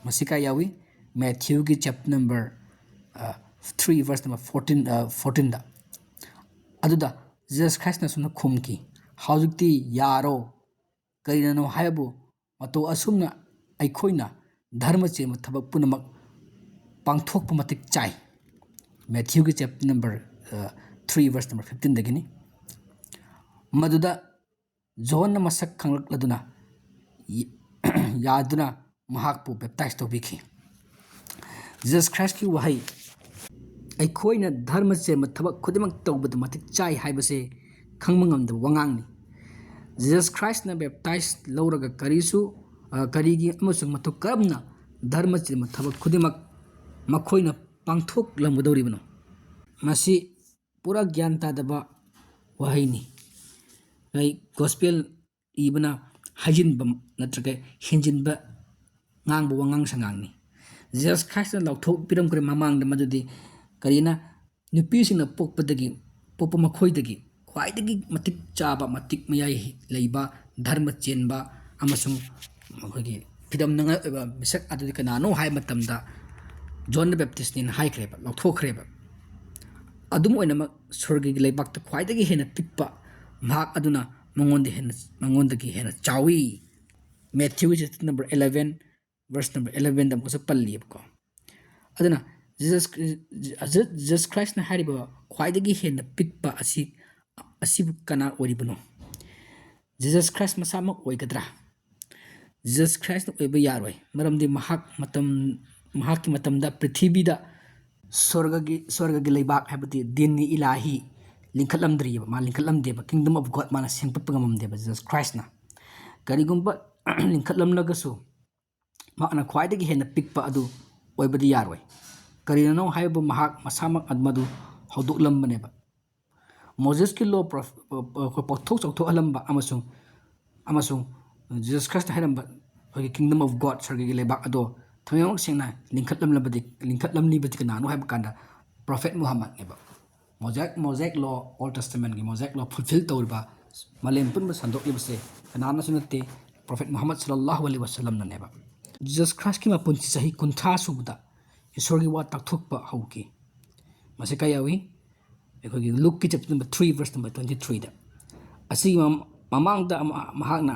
ꯃꯁꯤ ꯀꯥꯏ ꯌꯥꯎꯏ? ꯃꯦꯊ꯭ꯌꯨꯒꯤ ꯆꯦꯞꯇꯔ ꯅꯝꯕꯔ, ꯑ, ꯊ꯭ꯔꯤ, ꯚꯔꯁ ꯅꯝꯕꯔ ꯐꯣꯔꯇꯤꯟ, ꯑ, ꯐꯣꯔꯇꯤꯟꯗ꯫ ꯑꯗꯨꯗ ꯖꯤꯖꯁ ꯈ꯭ꯔꯥꯏꯁꯅ ꯑꯁꯨꯝꯅ ꯈꯨꯝꯈꯤ, "ꯍꯧꯖꯤꯛꯇꯤ ꯌꯥꯔꯣ꯫ ꯀꯔꯤꯅꯅꯣ ꯍꯥꯏꯕꯨ, ꯃꯇꯧ ꯑꯁꯨꯝꯅ ꯑꯩꯈꯣꯏꯅ ꯙꯔꯃ ꯆꯦꯟꯕ ꯊꯕꯛ ꯄꯨꯝꯅꯃꯛ ꯄꯥꯡꯊꯣꯛꯄ ꯃꯇꯤꯛ ꯆꯥꯏ"꯫ ꯃꯦꯊ꯭ꯌꯨꯒꯤ ꯆꯦꯞꯇꯔ ꯅꯝꯕꯔ, ꯑ, ꯊ꯭ꯔꯤ, ꯚꯔꯁ ꯅꯝꯕꯔ ꯐꯤꯐꯇꯤꯟꯗꯒꯤꯅꯤ꯫ ꯃꯗꯨꯗ ꯖꯣꯍꯟꯅ ꯃꯁꯛ ꯈꯪꯂꯛꯂꯗꯨꯅ ꯌ-, ꯌꯥꯗꯨꯅ ꯃꯍꯥꯛꯄꯨ ꯕꯦꯞꯇꯥꯏꯖ ꯇꯧꯕꯤꯈꯤ꯫ ꯖꯤꯖꯁ ꯈ꯭ꯔꯥꯏꯁꯀꯤ ꯋꯥꯍꯩ, "ꯑꯩꯈꯣꯏꯅ ꯙꯔꯃ ꯆꯦꯟꯕ ꯊꯕꯛ ꯈꯨꯗꯤꯡꯃꯛ ꯇꯧꯕꯗ ꯃꯇꯤꯛ ꯆꯥꯏ" ꯍꯥꯏꯕꯁꯦ ꯈꯪꯕ ꯉꯝꯗꯕ ꯋꯥꯉꯥꯡꯅꯤ꯫ ꯖꯤꯖꯁ ꯈ꯭ꯔꯥꯏꯁꯅ ꯕꯦꯞꯇꯥꯏꯖ ꯂꯧꯔꯒ ꯀꯔꯤꯁꯨ, ꯑ, ꯀꯔꯤꯒꯤ ꯑꯃꯁꯨꯡ ꯃꯇꯧ ꯀꯔꯝꯅ ꯙꯔꯃ ꯆꯦꯟꯕ ꯊꯕꯛ ꯈꯨꯗꯤꯡꯃꯛ ꯃꯈꯣꯏꯅ ꯄꯥꯡꯊꯣꯛꯂꯝꯒꯗꯧꯔꯤꯕꯅꯣ? ꯃꯁꯤ ꯄꯨꯔꯥ ꯒ꯭ꯌꯥꯟ ꯇꯥꯗꯕ ꯋꯥꯍꯩꯅꯤ꯫ ꯂꯥꯏꯛ, ꯒꯣꯁꯄꯦꯜ ꯏꯕꯅ ꯍꯥꯏꯖꯤꯟꯕ ꯅꯠꯇ꯭ꯔꯒ ꯍꯦꯟꯖꯤꯟꯕ ꯉꯥꯡꯕ ꯋꯥꯉꯥꯡ ꯁꯉꯥꯡꯅꯤ꯫ ꯖꯤꯖꯁ ꯈ꯭ꯔꯥꯏꯁꯅ ꯂꯥꯎꯊꯣꯛꯄꯤꯔꯝꯈ꯭ꯔꯦ ꯃꯃꯥꯡꯗ ꯃꯗꯨꯗꯤ ꯀꯔꯤꯅ ꯅꯨꯄꯤꯁꯤꯡꯅ ꯄꯣꯛꯄꯗꯒꯤ, ꯄꯣꯛꯄ ꯃꯈꯣꯏꯗꯒꯤ ꯈ꯭ꯋꯥꯏꯗꯒꯤ ꯃꯇꯤꯛ ꯆꯥꯕ, ꯃꯇꯤꯛ ꯃꯌꯥꯏ ꯂꯩꯕ, ꯙꯔꯃ ꯆꯦꯟꯕ ꯑꯃꯁꯨꯡ ꯃꯈꯣꯏꯒꯤ ꯐꯤꯗꯝꯅꯉꯥꯏ ꯑꯣꯏꯕ ꯃꯤꯁꯛ ꯑꯗꯨꯗꯤ ꯀꯅꯥꯅꯣ ꯍꯥꯏꯕ ꯃꯇꯝꯗ ꯖꯣꯟ ꯗ ꯕꯦꯞꯇꯤꯁꯅꯦꯅ ꯍꯥꯏꯈ꯭ꯔꯦꯕ, ꯂꯧꯊꯣꯛꯈ꯭ꯔꯦꯕ꯫ ꯑꯗꯨꯝ ꯑꯣꯏꯅꯃꯛ ꯁ꯭ꯋꯔꯒꯒꯤ ꯂꯩꯕꯥꯛꯇ ꯈ꯭ꯋꯥꯏꯗꯒꯤ ꯍꯦꯟꯅ ꯄꯤꯛꯄ ꯃꯍꯥꯛ ꯑꯗꯨꯅ ꯃꯉꯣꯟꯗ ꯍꯦꯟꯅ, ꯃꯉꯣꯟꯗꯒꯤ ꯍꯦꯟꯅ ꯆꯥꯎꯏ꯫ ꯃꯦꯊ꯭ꯌꯨꯒꯤ chapter number eleven, verse number ꯏꯂꯦꯚꯦꯟꯗ ꯑꯃꯨꯛꯁꯨ ꯄꯜꯂꯤꯕꯀꯣ꯫ ꯑꯗꯨꯅ ꯖꯤꯖꯁ, ꯖꯤꯖꯁ ꯈ꯭ꯔꯥꯏꯁꯅ ꯍꯥꯏꯔꯤꯕ ꯈ꯭ꯋꯥꯏꯗꯒꯤ ꯍꯦꯟꯅ ꯄꯤꯛꯄ ꯑꯁꯤ, ꯑꯁꯤꯕꯨ ꯀꯅꯥ ꯑꯣꯏꯔꯤꯕꯅꯣ? ꯖꯤꯖꯁ ꯈ꯭ꯔꯥꯏꯁ ꯃꯁꯥꯃꯛ ꯑꯣꯏꯒꯗ꯭ꯔꯥ? ꯖꯤꯖꯁ ꯈ꯭ꯔꯥꯏꯁꯅ ꯑꯣꯏꯕ ꯌꯥꯔꯣꯏ, ꯃꯔꯝꯗꯤ ꯃꯍꯥꯛ ꯃꯇꯝ, ꯃꯍꯥꯛꯀꯤ ꯃꯇꯝꯗ ꯄ꯭ꯔꯤꯊꯤꯕꯤꯗ ꯁ꯭ꯋꯔꯒꯒꯤ, ꯁ꯭ꯋꯔꯒꯒꯤ ꯂꯩꯕꯥꯛ, ꯍꯥꯏꯕꯗꯤ ꯗꯤꯟꯅꯤ ꯏꯂꯥꯍꯤ ꯂꯤꯡꯈꯠꯂꯝꯗ꯭ꯔꯤꯑꯕ, ꯃꯥ ꯂꯤꯡꯈꯠꯂꯝꯗꯦꯕ, ꯀꯤꯡꯗꯝ ꯑꯣꯐ ꯒꯣꯗ ꯃꯥꯅ ꯁꯦꯝꯒꯠꯄ ꯉꯝꯃꯝꯗꯦꯕ ꯖꯤꯖꯁ ꯈ꯭ꯔꯥꯏꯁꯅ꯫ ꯀꯔꯤꯒꯨꯝꯕ ꯂꯤꯡꯈꯠꯂꯝꯂꯒꯁꯨ ꯃꯍꯥꯛꯅ ꯈ꯭ꯋꯥꯏꯗꯒꯤ ꯍꯦꯟꯅ ꯄꯤꯛꯄ ꯑꯗꯨ ꯑꯣꯏꯕꯗꯤ ꯌꯥꯔꯣꯏ꯫ ꯀꯔꯤꯅꯅꯣ ꯍꯥꯏꯕꯕꯨ ꯃꯍꯥꯛ ꯃꯁꯥꯃꯛ ꯃꯗꯨ ꯍꯧꯗꯣꯛꯂꯝꯕꯅꯦꯕ꯫ ꯃꯣꯖꯦꯁꯀꯤ ꯂꯣ ꯄ꯭ꯔꯣꯐ-, ꯄ-, ꯄ-, ꯄꯥꯛꯊꯣꯛ ꯆꯥꯎꯊꯣꯛꯍꯜꯂꯝꯕ ꯑꯃꯁꯨꯡ, ꯑꯃꯁꯨꯡ ꯖꯤꯁꯁ ꯈ꯭ꯔꯥꯏꯁꯇ ꯍꯥꯏꯔꯝꯕ ꯑꯩꯈꯣꯏꯒꯤ kingdom of God, ꯁ꯭ꯋꯔꯒꯒꯤ ꯂꯩꯕꯥꯛ ꯑꯗꯣ ꯊꯃꯣꯏꯃꯛ ꯁꯦꯡꯅ ꯂꯤꯡꯈꯠꯂꯝꯂꯕꯗꯤ, ꯂꯤꯡꯈꯠꯂꯝꯂꯤꯕꯗꯤ ꯀꯅꯥꯅꯣ ꯍꯥꯏꯕ ꯀꯥꯟꯗ ꯄ꯭ꯔꯣꯐꯦꯠ ꯃꯨꯍꯝꯃꯗꯅꯦꯕ꯫ ꯃꯣꯖꯥꯏꯛ, ꯃꯣꯖꯥꯏꯛ ꯂꯣ, ꯑꯣꯜ ꯇꯦꯁꯇꯃꯦꯟꯒꯤ ꯃꯣꯖꯥꯏꯛ ꯂꯣ ꯐꯨꯜꯐꯤꯜ ꯇꯧꯔꯤꯕ, ꯃꯥꯂꯦꯝ ꯄꯨꯝꯕ ꯁꯟꯗꯣꯛꯂꯤꯕꯁꯦ ꯀꯅꯥꯅꯁꯨ ꯅꯠꯇꯦ, ꯄ꯭ꯔꯣꯐꯦꯠ ꯃꯨꯍꯝꯃꯗ ꯁꯜꯂꯜꯂꯥꯍꯨ ꯑꯂꯩꯍꯤ ꯋꯥꯁꯜꯂꯝꯅꯅꯦꯕ꯫ ꯖꯤꯁꯁ ꯈ꯭ꯔꯥꯏꯁꯀꯤ ꯃꯄꯨꯟꯁꯤ ꯆꯍꯤ ꯀꯨꯟꯊ꯭ꯔꯥ ꯁꯨꯕꯗ ꯏꯁꯣꯔꯒꯤ ꯋꯥ ꯇꯥꯛꯊꯣꯛꯄ ꯍꯧꯈꯤ꯫ ꯃꯁꯤ ꯀꯥꯏ ꯌꯥꯎꯏ? ꯑꯩꯈꯣꯏꯒꯤ ꯂꯨꯛꯀꯤ chapter number three, verse number twenty threeꯗ꯫ ꯑꯁꯤꯒꯤ ꯃꯃ-, ꯃꯃꯥꯡꯗ ꯑꯃ-, ꯃꯍꯥꯛꯅ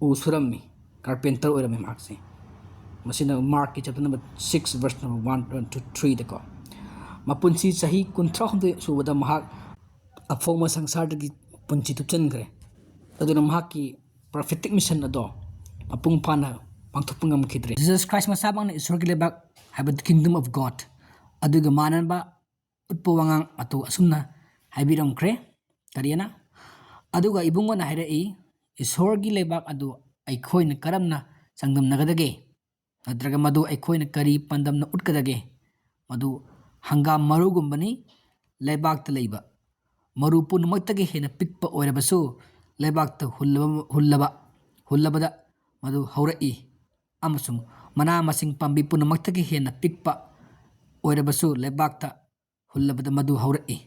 ꯎ ꯁꯨꯔꯝꯃꯤ, carpenter ꯑꯣꯏꯔꯝꯃꯤ ꯃꯍꯥꯛꯁꯦ꯫ ꯃꯁꯤꯅ ꯃꯥꯔꯛꯀꯤ chapter number six, verse number one to threeꯗꯀꯣ꯫ ꯃꯄꯨꯟꯁꯤ ꯆꯍꯤ ꯀꯨꯟꯊ꯭ꯔꯥ ꯍꯨꯝꯗꯣꯏ ꯁꯨꯕꯗ ꯃꯍꯥꯛ ꯑꯐꯣꯡꯕ ꯁꯪꯁꯥꯔꯗꯒꯤ ꯄꯨꯟꯁꯤ ꯊꯨꯞꯆꯟꯈ꯭ꯔꯦ꯫ ꯑꯗꯨꯅ ꯃꯍꯥꯛꯀꯤ prophetic mission ꯑꯗꯣ ꯃꯄꯨꯡ ꯐꯥꯅ ꯄꯥꯡꯊꯣꯛꯄ ꯉꯝꯈꯤꯗ꯭ꯔꯦ꯫ ꯖꯤꯁꯁ ꯈ꯭ꯔꯥꯏꯁ ꯃꯁꯥꯃꯛꯅ ꯏꯁꯣꯔꯒꯤ ꯂꯩꯕꯥꯛ ꯍꯥꯏꯕꯗꯤ kingdom of God ꯑꯗꯨꯒ ꯃꯥꯟꯅꯕ ꯎꯠꯄ ꯋꯥꯉꯥꯡ ꯑꯗꯨ ꯑꯁꯨꯝꯅ ꯍꯥꯏꯕꯤꯔꯝꯈ꯭ꯔꯦ꯫ ꯀꯔꯤꯑꯅ? ꯑꯗꯨꯒ ꯏꯕꯨꯡꯉꯣꯅ ꯍꯥꯏꯔꯛꯏ, "ꯏꯁꯣꯔꯒꯤ ꯂꯩꯕꯥꯛ ꯑꯗꯨ ꯑꯩꯈꯣꯏꯅ ꯀꯔꯝꯅ ꯆꯥꯡꯗꯝꯅꯒꯗꯒꯦ? ꯅꯠꯇ꯭ꯔꯒ ꯃꯗꯨ ꯑꯩꯈꯣꯏꯅ ꯀꯔꯤ ꯄꯥꯟꯗꯝꯅ ꯎꯠꯀꯗꯒꯦ? ꯃꯗꯨ ꯍꯪꯒꯥꯝ ꯃꯔꯨꯒꯨꯝꯕꯅꯤ, ꯂꯩꯕꯥꯛꯇ ꯂꯩꯕ ꯃꯔꯨ ꯄꯨꯝꯅꯃꯛꯇꯒꯤ ꯍꯦꯟꯅ ꯄꯤꯛꯄ ꯑꯣꯏꯔꯕꯁꯨ, ꯂꯩꯕꯥꯛꯇ ꯍꯨꯜꯂꯕ, ꯍꯨꯜꯂꯕ, ꯍꯨꯜꯂꯕꯗ ꯃꯗꯨ ꯍꯧꯔꯛꯏ, ꯑꯃꯁꯨꯡ ꯃꯅꯥ ꯃꯁꯤꯡ ꯄꯥꯝꯕꯤ ꯄꯨꯝꯅꯃꯛꯇꯒꯤ ꯍꯦꯟꯅ ꯄꯤꯛꯄ ꯑꯣꯏꯔꯕꯁꯨ, ꯂꯩꯕꯥꯛꯇ ꯍꯨꯜꯂꯕꯗ ꯃꯗꯨ ꯍꯧꯔꯛꯏ,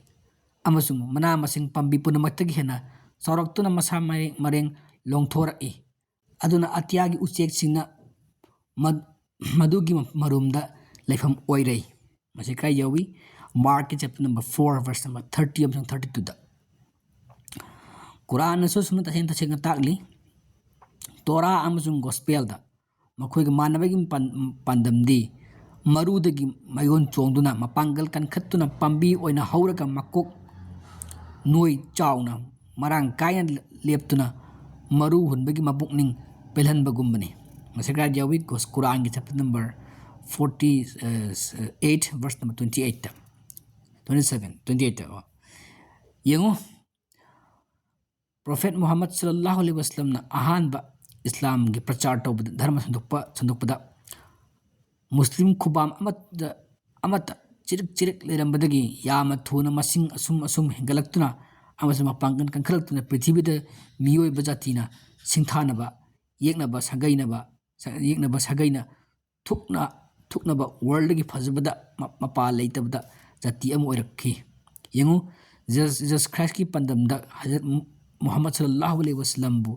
ꯑꯃꯁꯨꯡ ꯃꯅꯥ ꯃꯁꯤꯡ ꯄꯥꯝꯕꯤ ꯄꯨꯝꯅꯃꯛꯇꯒꯤ ꯍꯦꯟꯅ ꯆꯥꯎꯔꯛꯇꯨꯅ ꯃꯁꯥ ꯃꯔꯦꯡ, ꯃꯔꯦꯡ ꯂꯣꯡꯊꯣꯔꯛꯏ꯫ ꯑꯗꯨꯅ ꯑꯇꯤꯌꯥꯒꯤ ꯎꯆꯦꯛꯁꯤꯡꯅ ꯃ-, ꯃꯗꯨꯒꯤ ꯃꯔꯨꯝꯗ ꯂꯩꯐꯝ ꯑꯣꯏꯔꯦ"꯫ ꯃꯁꯤ ꯀꯥꯏ ꯌꯧꯏ? ꯃꯥꯔꯛꯀꯤ chapter number four, verse number thirty ꯑꯃꯁꯨꯡ thirty twoꯗ꯫ ꯀꯨꯔꯥꯟꯅꯁꯨ ꯑꯁꯨꯝꯅ ꯇꯁꯦꯡ ꯇꯁꯦꯡꯅ ꯇꯥꯛꯂꯤ, ꯇꯣꯔꯥ ꯑꯃꯁꯨꯡ ꯒꯣꯁꯄꯦꯜꯗ ꯃꯈꯣꯏꯒ ꯃꯥꯟꯅꯕꯒꯤ ꯄꯥꯟ-, ꯄꯥꯟꯗꯝꯗꯤ ꯃꯔꯨꯗꯒꯤ ꯃꯌꯣꯟ ꯆꯣꯡꯗꯨꯅ, ꯃꯄꯥꯡꯒꯜ ꯀꯟꯈꯠꯇꯨꯅ, ꯄꯥꯝꯕꯤ ꯑꯣꯏꯅ ꯍꯧꯔꯒ, ꯃꯀꯣꯛ ꯅꯣꯏ ꯆꯥꯎꯅ ꯃꯔꯥꯡ ꯀꯥꯏꯅ ꯂꯦꯞꯇꯨꯅ ꯃꯔꯨ ꯍꯨꯟꯕꯒꯤ ꯃꯄꯨꯛꯅꯤꯡ ꯄꯦꯜꯍꯟꯕꯒꯨꯝꯕꯅꯤ꯫ ꯃꯁꯤ ꯀꯗꯥꯏꯗ ꯌꯥꯎꯏ? ꯀꯨꯔꯥꯟꯒꯤ chapter number forty eight, verse number twenty eightꯇ, twenty seven, twenty eightꯇ꯫ ꯌꯦꯡꯉꯨ, Prophet Muhammad sallallahu alaihi wasallamꯅ ꯑꯍꯥꯟꯕ ꯏꯁꯂꯥꯝꯒꯤ ꯄ꯭ꯔꯆꯥꯔ ꯇꯧꯕꯗ, ꯙꯔꯃ ꯁꯟꯗꯣꯛꯄ, ꯁꯟꯗꯣꯛꯄꯗ ꯃꯨꯁꯂꯤꯝ ꯈꯨꯕꯥꯝ ꯑꯃꯠꯇ, ꯑꯃꯠꯇ ꯆꯤꯔꯤꯛ ꯆꯤꯔꯤꯛ ꯂꯩꯔꯝꯕꯗꯒꯤ ꯌꯥꯝꯅ ꯊꯨꯅ ꯃꯁꯤꯡ ꯑꯁꯨꯝ ꯑꯁꯨꯝ ꯍꯦꯟꯒꯠꯂꯛꯇꯨꯅ ꯑꯃꯁꯨꯡ ꯃꯄꯥꯡꯒꯜ ꯀꯟꯈꯠꯂꯛꯇꯨꯅ ꯄ꯭ꯔꯤꯊꯤꯕꯤꯗ ꯃꯤꯑꯣꯏꯕ ꯖꯥꯇꯤꯅ ꯁꯤꯡꯊꯥꯅꯕ, ꯌꯦꯛꯅꯕ, ꯁꯥꯒꯩꯅꯕ, ꯁ-, ꯌꯦꯛꯅꯕ, ꯁꯥꯒꯩꯅ ꯊꯨꯛꯅ, ꯊꯨꯛꯅꯕ ꯋꯥꯔꯜꯗꯒꯤ ꯐꯖꯕꯗ ꯃ-, ꯃꯄꯥ ꯂꯩꯇꯕꯗ ꯖꯥꯇꯤ ꯑꯃ ꯑꯣꯏꯔꯛꯈꯤ꯫ ꯌꯦꯡꯉꯨ, ꯖꯤꯖꯁ, ꯖꯤꯖꯁ ꯈ꯭ꯔꯥꯏꯁꯀꯤ ꯄꯥꯟꯗꯝꯗ ꯍꯖꯔꯠ ꯃꯨ-, ꯃꯨꯍꯝꯃꯗ ꯁꯜꯂꯜꯂꯥꯍꯨ ꯑꯂꯩꯍꯤ ꯋꯁꯜꯂꯝꯕꯨ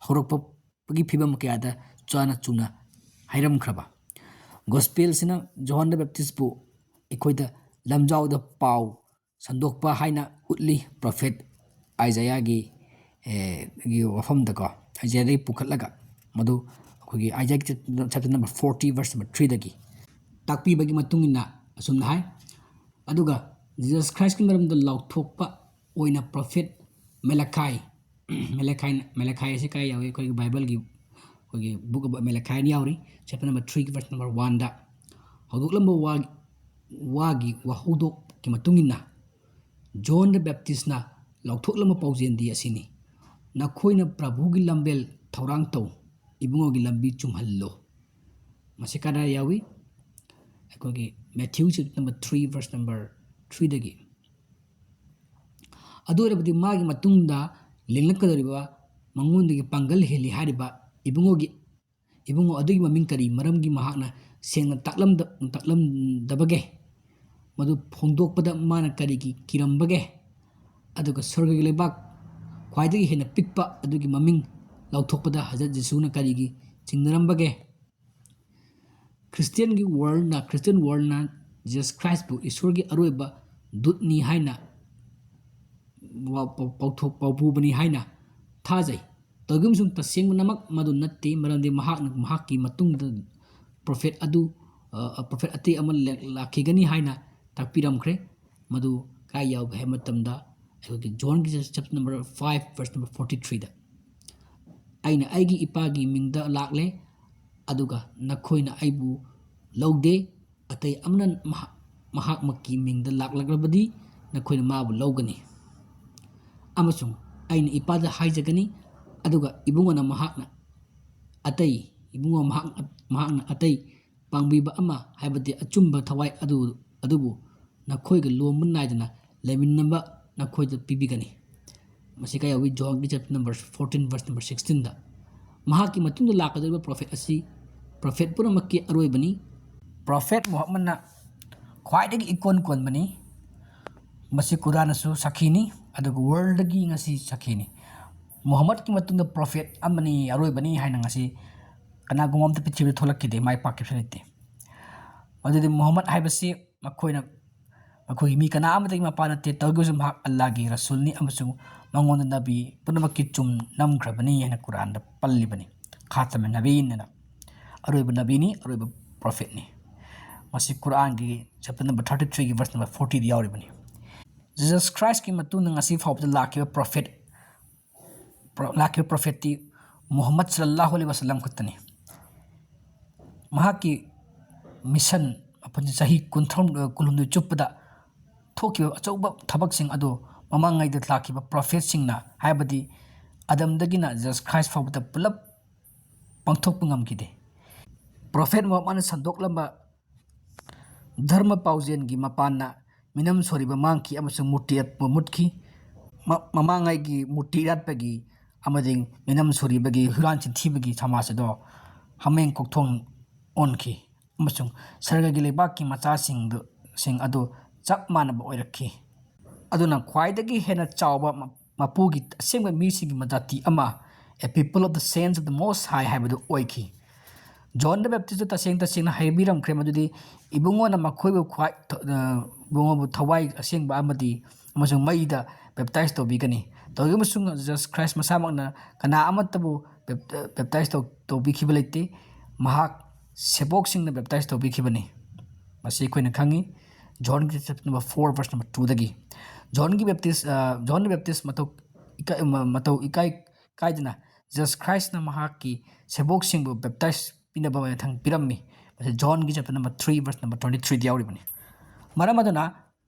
ꯍꯧꯔꯛꯄꯒꯤ ꯐꯤꯕꯝ ꯀꯌꯥꯗ ꯆꯥꯅ ꯆꯨꯝꯅ ꯍꯥꯏꯔꯝꯈ꯭ꯔꯕ꯫ ꯒꯣꯁꯄꯦꯜꯁꯤꯅ ꯖꯣꯍꯟ ꯗ ꯕꯦꯞꯇꯤꯁꯄꯨ ꯑꯩꯈꯣꯏꯗ ꯂꯝꯖꯥꯎꯗ ꯄꯥꯎ ꯁꯟꯗꯣꯛꯄ ꯍꯥꯏꯅ ꯎꯠꯂꯤ꯫ ꯄ꯭ꯔꯣꯐꯦꯠ ꯑꯥꯏꯖꯥꯌꯥꯒꯤ, ꯑꯦ, ꯒꯤ ꯋꯥꯐꯝꯗꯀꯣ, ꯑꯥꯏꯖꯥꯌꯥꯗꯒꯤ ꯄꯨꯈꯠꯂꯒ ꯃꯗꯨ ꯑꯩꯈꯣꯏꯒꯤ ꯑꯥꯏꯖꯥꯌꯥꯒꯤ chapter number forty, verse number three ꯗꯒꯤ ꯇꯥꯛꯄꯤꯕꯒꯤ ꯃꯇꯨꯡ ꯏꯟꯅ ꯑꯁꯨꯝꯅ ꯍꯥꯏ꯫ ꯑꯗꯨꯒ ꯖꯤꯖꯁ ꯈ꯭ꯔꯥꯏꯁꯀꯤ ꯃꯔꯝꯗ ꯂꯥꯎꯊꯣꯛꯄ ꯑꯣꯏꯅ ꯄ꯭ꯔꯣꯐꯦꯠ ꯃꯦꯂꯥꯈꯥꯏ, ꯃꯦꯂꯥꯈꯥꯏꯅ, ꯃꯦꯂꯥꯈꯥꯏ ꯑꯁꯤ ꯀꯥꯏ ꯌꯥꯎꯏ? ꯑꯩꯈꯣꯏꯒꯤ ꯕꯥꯏꯕꯜꯒꯤ, ꯑꯩꯈꯣꯏꯒꯤ book of ꯃꯦꯂꯥꯈꯥꯏꯅ ꯌꯥꯎꯔꯤ, chapter number three verse number one ꯗ꯫ ꯍꯧꯗꯣꯛꯂꯝꯕ ꯋꯥ-, ꯋꯥꯒꯤ ꯋꯥꯍꯧꯗꯣꯛꯀꯤ ꯃꯇꯨꯡ ꯏꯟꯅ ꯖꯣꯟ ꯗ ꯕꯦꯞꯇꯤꯁꯅ ꯂꯥꯎꯊꯣꯛꯂꯝꯕ ꯄꯥꯎꯖꯦꯜꯗꯤ ꯑꯁꯤꯅꯤ: "ꯅꯈꯣꯏꯅ ꯄ꯭ꯔꯚꯨꯒꯤ ꯂꯝꯕꯦꯜ ꯊꯧꯔꯥꯡ ꯇꯧ, ꯏꯕꯨꯡꯉꯣꯒꯤ ꯂꯝꯕꯤ ꯆꯨꯝꯍꯜꯂꯨ"꯫ ꯃꯁꯤ ꯀꯗꯥꯏ ꯌꯥꯎꯏ? ꯑꯩꯈꯣꯏꯒꯤ Matthew chapter number three verse number three ꯗꯒꯤ꯫ ꯑꯗꯨ ꯑꯣꯏꯔꯕꯗꯤ ꯃꯥꯒꯤ ꯃꯇꯨꯡꯗ ꯂꯦꯡꯂꯛꯀꯗꯧꯔꯤꯕ, ꯃꯉꯣꯟꯗꯒꯤ ꯄꯥꯡꯒꯜ ꯍꯦꯜꯂꯤ ꯍꯥꯏꯔꯤꯕ ꯏꯕꯨꯡꯉꯣꯒꯤ, ꯏꯕꯨꯡꯉꯣ ꯑꯗꯨꯒꯤ ꯃꯃꯤꯡ ꯀꯔꯤ ꯃꯔꯝꯒꯤ ꯃꯍꯥꯛꯅ ꯁꯦꯡꯅ ꯇꯥꯛꯂꯝꯗ-, ꯇꯥꯛꯂꯝꯗꯕꯒꯦ? ꯃꯗꯨ ꯐꯣꯡꯗꯣꯛꯄꯗ ꯃꯥꯅ ꯀꯔꯤꯒꯤ ꯀꯤꯔꯝꯕꯒꯦ? ꯑꯗꯨꯒ ꯁ꯭ꯋꯔꯒꯒꯤ ꯂꯩꯕꯥꯛ ꯈ꯭ꯋꯥꯏꯗꯒꯤ ꯍꯦꯟꯅ ꯄꯤꯛꯄ ꯑꯗꯨꯒꯤ ꯃꯃꯤꯡ ꯂꯥꯎꯊꯣꯛꯄꯗ ꯍꯖꯔꯠ ꯖꯤꯁꯨꯅ ꯀꯔꯤꯒꯤ ꯆꯤꯡꯅꯔꯝꯕꯒꯦ? ꯈ꯭ꯔꯤꯁꯇꯤꯌꯟꯒꯤ ꯋꯥꯔꯜꯅ, ꯈ꯭ꯔꯤꯁꯇꯤꯌꯟ ꯋꯥꯔꯜꯅ ꯖꯤꯁꯁ ꯈ꯭ꯔꯥꯏꯁꯄꯨ ꯏꯁꯣꯔꯒꯤ ꯑꯔꯣꯏꯕ ꯗꯨꯠꯅꯤ ꯍꯥꯏꯅ ꯋꯥ-, ꯄꯥꯎ-, ꯄꯥꯎꯊꯣꯛ-, ꯄꯥꯎꯄꯨꯕꯅꯤ ꯍꯥꯏꯅ ꯊꯥꯖꯩ꯫ ꯇꯧꯏꯒꯨꯝꯁꯨꯡ ꯇꯁꯦꯡꯕꯅꯃꯛ ꯃꯗꯨ ꯅꯠꯇꯦ, ꯃꯔꯝꯗꯤ ꯃꯍꯥꯛꯅ ꯃꯍꯥꯛꯀꯤ ꯃꯇꯨꯡꯗ ꯄ꯭ꯔꯣꯐꯦꯠ ꯑꯗꯨ, ꯑ, ꯄ꯭ꯔꯣꯐꯦꯠ ꯑꯇꯩ ꯑꯃ ꯂꯦꯛ-, ꯂꯥꯛꯈꯤꯒꯅꯤ ꯍꯥꯏꯅ ꯇꯥꯛꯄꯤꯔꯝꯈ꯭ꯔꯦ꯫ ꯃꯗꯨ ꯀꯥꯏ ꯌꯥꯎꯒꯦ ꯍꯥꯏꯕ ꯃꯇꯝꯗ, ꯑꯩꯈꯣꯏꯒꯤ ꯖꯣꯟꯒꯤ chapter number five verse number forty three ꯗ, "ꯑꯩꯅ ꯑꯩꯒꯤ ꯏꯄꯥꯒꯤ ꯃꯤꯡꯗ ꯂꯥꯛꯂꯦ, ꯑꯗꯨꯒ ꯅꯈꯣꯏꯅ ꯑꯩꯕꯨ ꯂꯧꯗꯦ꯫ ꯑꯇꯩ ꯑꯃꯅ ꯃꯍꯥꯛ, ꯃꯍꯥꯛꯃꯛꯀꯤ ꯃꯤꯡꯗ ꯂꯥꯛꯂꯛꯂꯕꯗꯤ ꯅꯈꯣꯏꯅ ꯃꯥꯕꯨ ꯂꯧꯒꯅꯤ꯫ ꯑꯃꯁꯨꯡ ꯑꯩꯅ ꯏꯄꯥꯗ ꯍꯥꯏꯖꯒꯅꯤ, ꯑꯗꯨꯒ ꯏꯕꯨꯡꯉꯣꯅ ꯃꯍꯥꯛꯅ ꯑꯇꯩ, ꯏꯕꯨꯡꯉꯣ ꯃꯍꯥꯛ, ꯃꯍꯥꯛꯅ ꯑꯇꯩ ꯄꯥꯡꯕꯤꯕ ꯑꯃ, ꯍꯥꯏꯕꯗꯤ ꯑꯆꯨꯝꯕ ꯊꯋꯥꯏ ꯑꯗꯨ, ꯑꯗꯨꯕꯨ ꯅꯈꯣꯏꯒ ꯂꯣꯝꯕ ꯅꯥꯏꯗꯅ ꯂꯩꯃꯤꯟꯅꯕ ꯅꯈꯣꯏꯗ ꯄꯤꯕꯤꯒꯅꯤ꯫ ꯃꯁꯤ ꯀꯥꯏ ꯌꯥꯎꯏ? ꯖꯣꯟꯒꯤ chapter number fourteen, verse number sixteenꯗ꯫ ꯃꯍꯥꯛꯀꯤ ꯃꯇꯨꯡꯗ ꯂꯥꯛꯀꯗꯧꯔꯤꯕ ꯄ꯭ꯔꯣꯐꯦꯠ ꯑꯁꯤ ꯄ꯭ꯔꯣꯐꯦꯠ ꯄꯨꯝꯅꯃꯛꯀꯤ ꯑꯔꯣꯏꯕꯅꯤ꯫ ꯄ꯭ꯔꯣꯐꯦꯠ ꯃꯨꯍꯝꯃꯗꯅ ꯈ꯭ꯋꯥꯏꯗꯒꯤ ꯏꯀꯣꯟ ꯀꯣꯟꯕꯅꯤ꯫ ꯃꯁꯤ ꯀꯨꯔꯥꯟꯅꯁꯨ ꯁꯥꯈꯤꯅꯤ, ꯑꯗꯨꯒ ꯋꯥꯔꯜꯗꯒꯤ ꯉꯁꯤ ꯁꯥꯈꯤꯅꯤ꯫ ꯃꯨꯍꯝꯃꯗꯀꯤ ꯃꯇꯨꯡꯗ ꯄ꯭ꯔꯣꯐꯦꯠ ꯑꯃꯅꯤ, ꯑꯔꯣꯏꯕꯅꯤ ꯍꯥꯏꯅ ꯉꯁꯤ ꯀꯅꯥꯒꯨꯝꯕ ꯑꯝꯇ ꯄ꯭ꯔꯤꯊꯤꯕꯤꯗ ꯊꯣꯛꯂꯛꯈꯤꯗꯦ, ꯃꯥꯏ ꯄꯥꯛꯈꯤꯕꯁꯨ ꯂꯩꯇꯦ꯫ ꯑꯗꯨꯗꯤ ꯃꯨꯍꯝꯃꯗ ꯍꯥꯏꯕꯁꯤ ꯃꯈꯣꯏꯅ, ꯃꯈꯣꯏꯒꯤ ꯃꯤ ꯀꯅꯥ ꯑꯃꯗꯒꯤ ꯃꯄꯥ ꯅꯠꯇꯦ, ꯇꯧꯔꯒꯁꯨ ꯃꯍꯥꯛ ꯑꯜꯂꯥꯍꯒꯤ ꯔꯁꯨꯜꯅꯤ ꯑꯃꯁꯨꯡ ꯃꯉꯣꯟꯗ ꯅꯕꯤ ꯄꯨꯝꯅꯃꯛꯀꯤ ꯆꯨꯝ ꯅꯝꯈ꯭ꯔꯕꯅꯤ ꯍꯥꯏꯅ ꯀꯨꯔꯥꯟꯗ ꯄꯜꯂꯤꯕꯅꯤ꯫ ꯈꯥꯇꯃ ꯅꯕꯤꯅ, ꯑꯔꯣꯏꯕ ꯅꯕꯤꯅꯤ, ꯑꯔꯣꯏꯕ ꯄ꯭ꯔꯣꯐꯦꯠꯅꯤ꯫ ꯃꯁꯤ ꯀꯨꯔꯥꯟꯒꯤ chapter number thirty threeꯒꯤ verse number fortyꯗ ꯌꯥꯎꯔꯤꯕꯅꯤ꯫ ꯖꯤꯖꯁ ꯈ꯭ꯔꯥꯏꯁꯀꯤ ꯃꯇꯨꯡꯗ ꯉꯁꯤ ꯐꯥꯎꯕꯗ ꯂꯥꯛꯈꯤꯕ ꯄ꯭ꯔꯣꯐꯦꯠ, ꯂꯥꯛꯈꯤꯕ ꯄ꯭ꯔꯣꯐꯦꯠꯇꯤ ꯃꯨꯍꯝꯃꯗ ꯁꯜꯂꯜꯂꯥꯍꯨ ꯑꯂꯩꯍꯤ ꯋꯥꯁꯜꯂꯝ ꯈꯛꯇꯅꯤ꯫ ꯃꯍꯥꯛꯀꯤ ꯃꯤꯁꯟ, ꯃꯄꯨꯟꯁꯤ ꯆꯍꯤ ꯀꯨꯟꯊ꯭ꯔꯥ, ꯀꯨꯟꯍꯨꯝꯗꯣꯏ ꯆꯨꯞꯄꯗ ꯊꯣꯛꯈꯤꯕ ꯑꯆꯧꯕ ꯊꯕꯛꯁꯤꯡ ꯑꯗꯨ ꯃꯃꯥꯡꯉꯩꯗ ꯂꯥꯛꯈꯤꯕ ꯄ꯭ꯔꯣꯐꯦꯠꯁꯤꯡꯅ, ꯍꯥꯏꯕꯗꯤ ꯑꯗꯝꯗꯒꯤꯅ ꯖꯤꯖꯁ ꯈ꯭ꯔꯥꯏꯁ ꯐꯥꯎꯕꯗ ꯄꯨꯂꯞ ꯄꯥꯡꯊꯣꯛꯄ ꯉꯝꯈꯤꯗꯦ꯫ ꯄ꯭ꯔꯣꯐꯦꯠ ꯃꯨꯍꯝꯃꯗꯅ ꯁꯟꯗꯣꯛꯂꯝꯕ ꯙꯔꯃ ꯄꯥꯎꯖꯦꯜꯒꯤ ꯃꯄꯥꯟꯅ ꯃꯤꯅꯝ ꯁꯣꯔꯤꯕ ꯃꯥꯡꯈꯤ ꯑꯃꯁꯨꯡ ꯃꯨꯔꯇꯤ ꯃꯨꯠꯈꯤ꯫ ꯃ-, ꯃꯃꯥꯡꯉꯩꯒꯤ ꯃꯨꯔꯇꯤ ꯏꯔꯥꯠꯄꯒꯤ ꯑꯃꯗꯤ ꯃꯤꯅꯝ ꯁꯣꯔꯤꯕꯒꯤ ꯍꯨꯔꯥꯟ ꯆꯤꯟꯊꯤꯕꯒꯤ ꯁꯃꯥꯖ ꯑꯗꯣ ꯍꯥꯃꯦꯡ ꯀꯣꯛꯊꯣꯡ ꯑꯣꯟꯈꯤ ꯑꯃꯁꯨꯡ ꯁꯔꯒꯒꯤ ꯂꯩꯕꯥꯛꯀꯤ ꯃꯆꯥꯁꯤꯡꯗꯨ, ꯁꯤꯡ ꯑꯗꯨ ꯆꯞ ꯃꯥꯟꯅꯕ ꯑꯣꯏꯔꯛꯈꯤ꯫ ꯑꯗꯨꯅ ꯈ꯭ꯋꯥꯏꯗꯒꯤ ꯍꯦꯟꯅ ꯆꯥꯎꯕ ꯃ-, ꯃꯄꯨꯒꯤ ꯑꯁꯦꯡꯕ ꯃꯤꯁꯤꯡꯒꯤ ꯃꯖꯥꯇꯤ ꯑꯃ, a people of the saints of the Most High ꯍꯥꯏꯕꯗꯨ ꯑꯣꯏꯈꯤ꯫ ꯖꯣꯟ ꯗ ꯕꯦꯞꯇꯤꯁꯇ ꯇꯁꯦꯡ ꯇꯁꯦꯡꯅ ꯍꯥꯏꯕꯤꯔꯝꯈ꯭ꯔꯦ ꯃꯗꯨꯗꯤ ꯏꯕꯨꯡꯉꯣꯅ ꯃꯈꯣꯏꯕꯨ ꯈ꯭ꯋꯥꯏ ꯊ-, ꯑ, ꯏꯕꯨꯡꯉꯣꯕꯨ ꯊꯋꯥꯏ ꯑꯁꯦꯡꯕ ꯑꯃꯗꯤ ꯑꯃꯁꯨꯡ ꯃꯩꯗ ꯕꯦꯞꯇꯥꯏꯖ ꯇꯧꯕꯤꯒꯅꯤ꯫ ꯇꯧꯔꯤꯕ ꯑꯃꯁꯨꯡ ꯖꯤꯖꯁ ꯈ꯭ꯔꯥꯏꯁ ꯃꯁꯥꯃꯛꯅ ꯀꯅꯥ ꯑꯃꯠꯇꯕꯨ ꯕꯦꯞ-, ꯕꯦꯞꯇꯥꯏꯖ ꯇꯧ-, ꯇꯧꯕꯤꯈꯤꯕ ꯂꯩꯇꯦ꯫ ꯃꯍꯥꯛ ꯁꯦꯕꯣꯛꯁꯤꯡꯅ ꯕꯦꯞꯇꯥꯏꯖ ꯇꯧꯕꯤꯈꯤꯕꯅꯤ꯫ ꯃꯁꯤ ꯑꯩꯈꯣꯏꯅ ꯈꯪꯉꯤ꯫ ꯖꯣꯟꯒꯤ chapter number four, verse number twoꯗꯒꯤ꯫ ꯖꯣꯟꯒꯤ ꯕꯦꯞꯇꯤꯁ, ꯑ, ꯖꯣꯟ ꯗ ꯕꯦꯞꯇꯤꯁ ꯃꯇꯧ ꯏꯀꯥꯏ-, ꯃ-, ꯃꯇꯧ ꯏꯀꯥꯏ ꯀꯥꯏꯗꯅ ꯖꯤꯖꯁ ꯈ꯭ꯔꯥꯏꯁꯅ ꯃꯍꯥꯛꯀꯤ ꯁꯦꯕꯣꯛꯁꯤꯡꯕꯨ ꯕꯦꯞꯇꯥꯏꯖ ꯄꯤꯅꯕ ꯃꯊꯪ ꯄꯤꯔꯝꯃꯤ꯫ ꯃꯁꯤ ꯖꯣꯟꯒꯤ chapter number three, verse number twenty threeꯗ ꯌꯥꯎꯔꯤꯕꯅꯤ꯫ ꯃꯔꯝ ꯑꯗꯨꯅ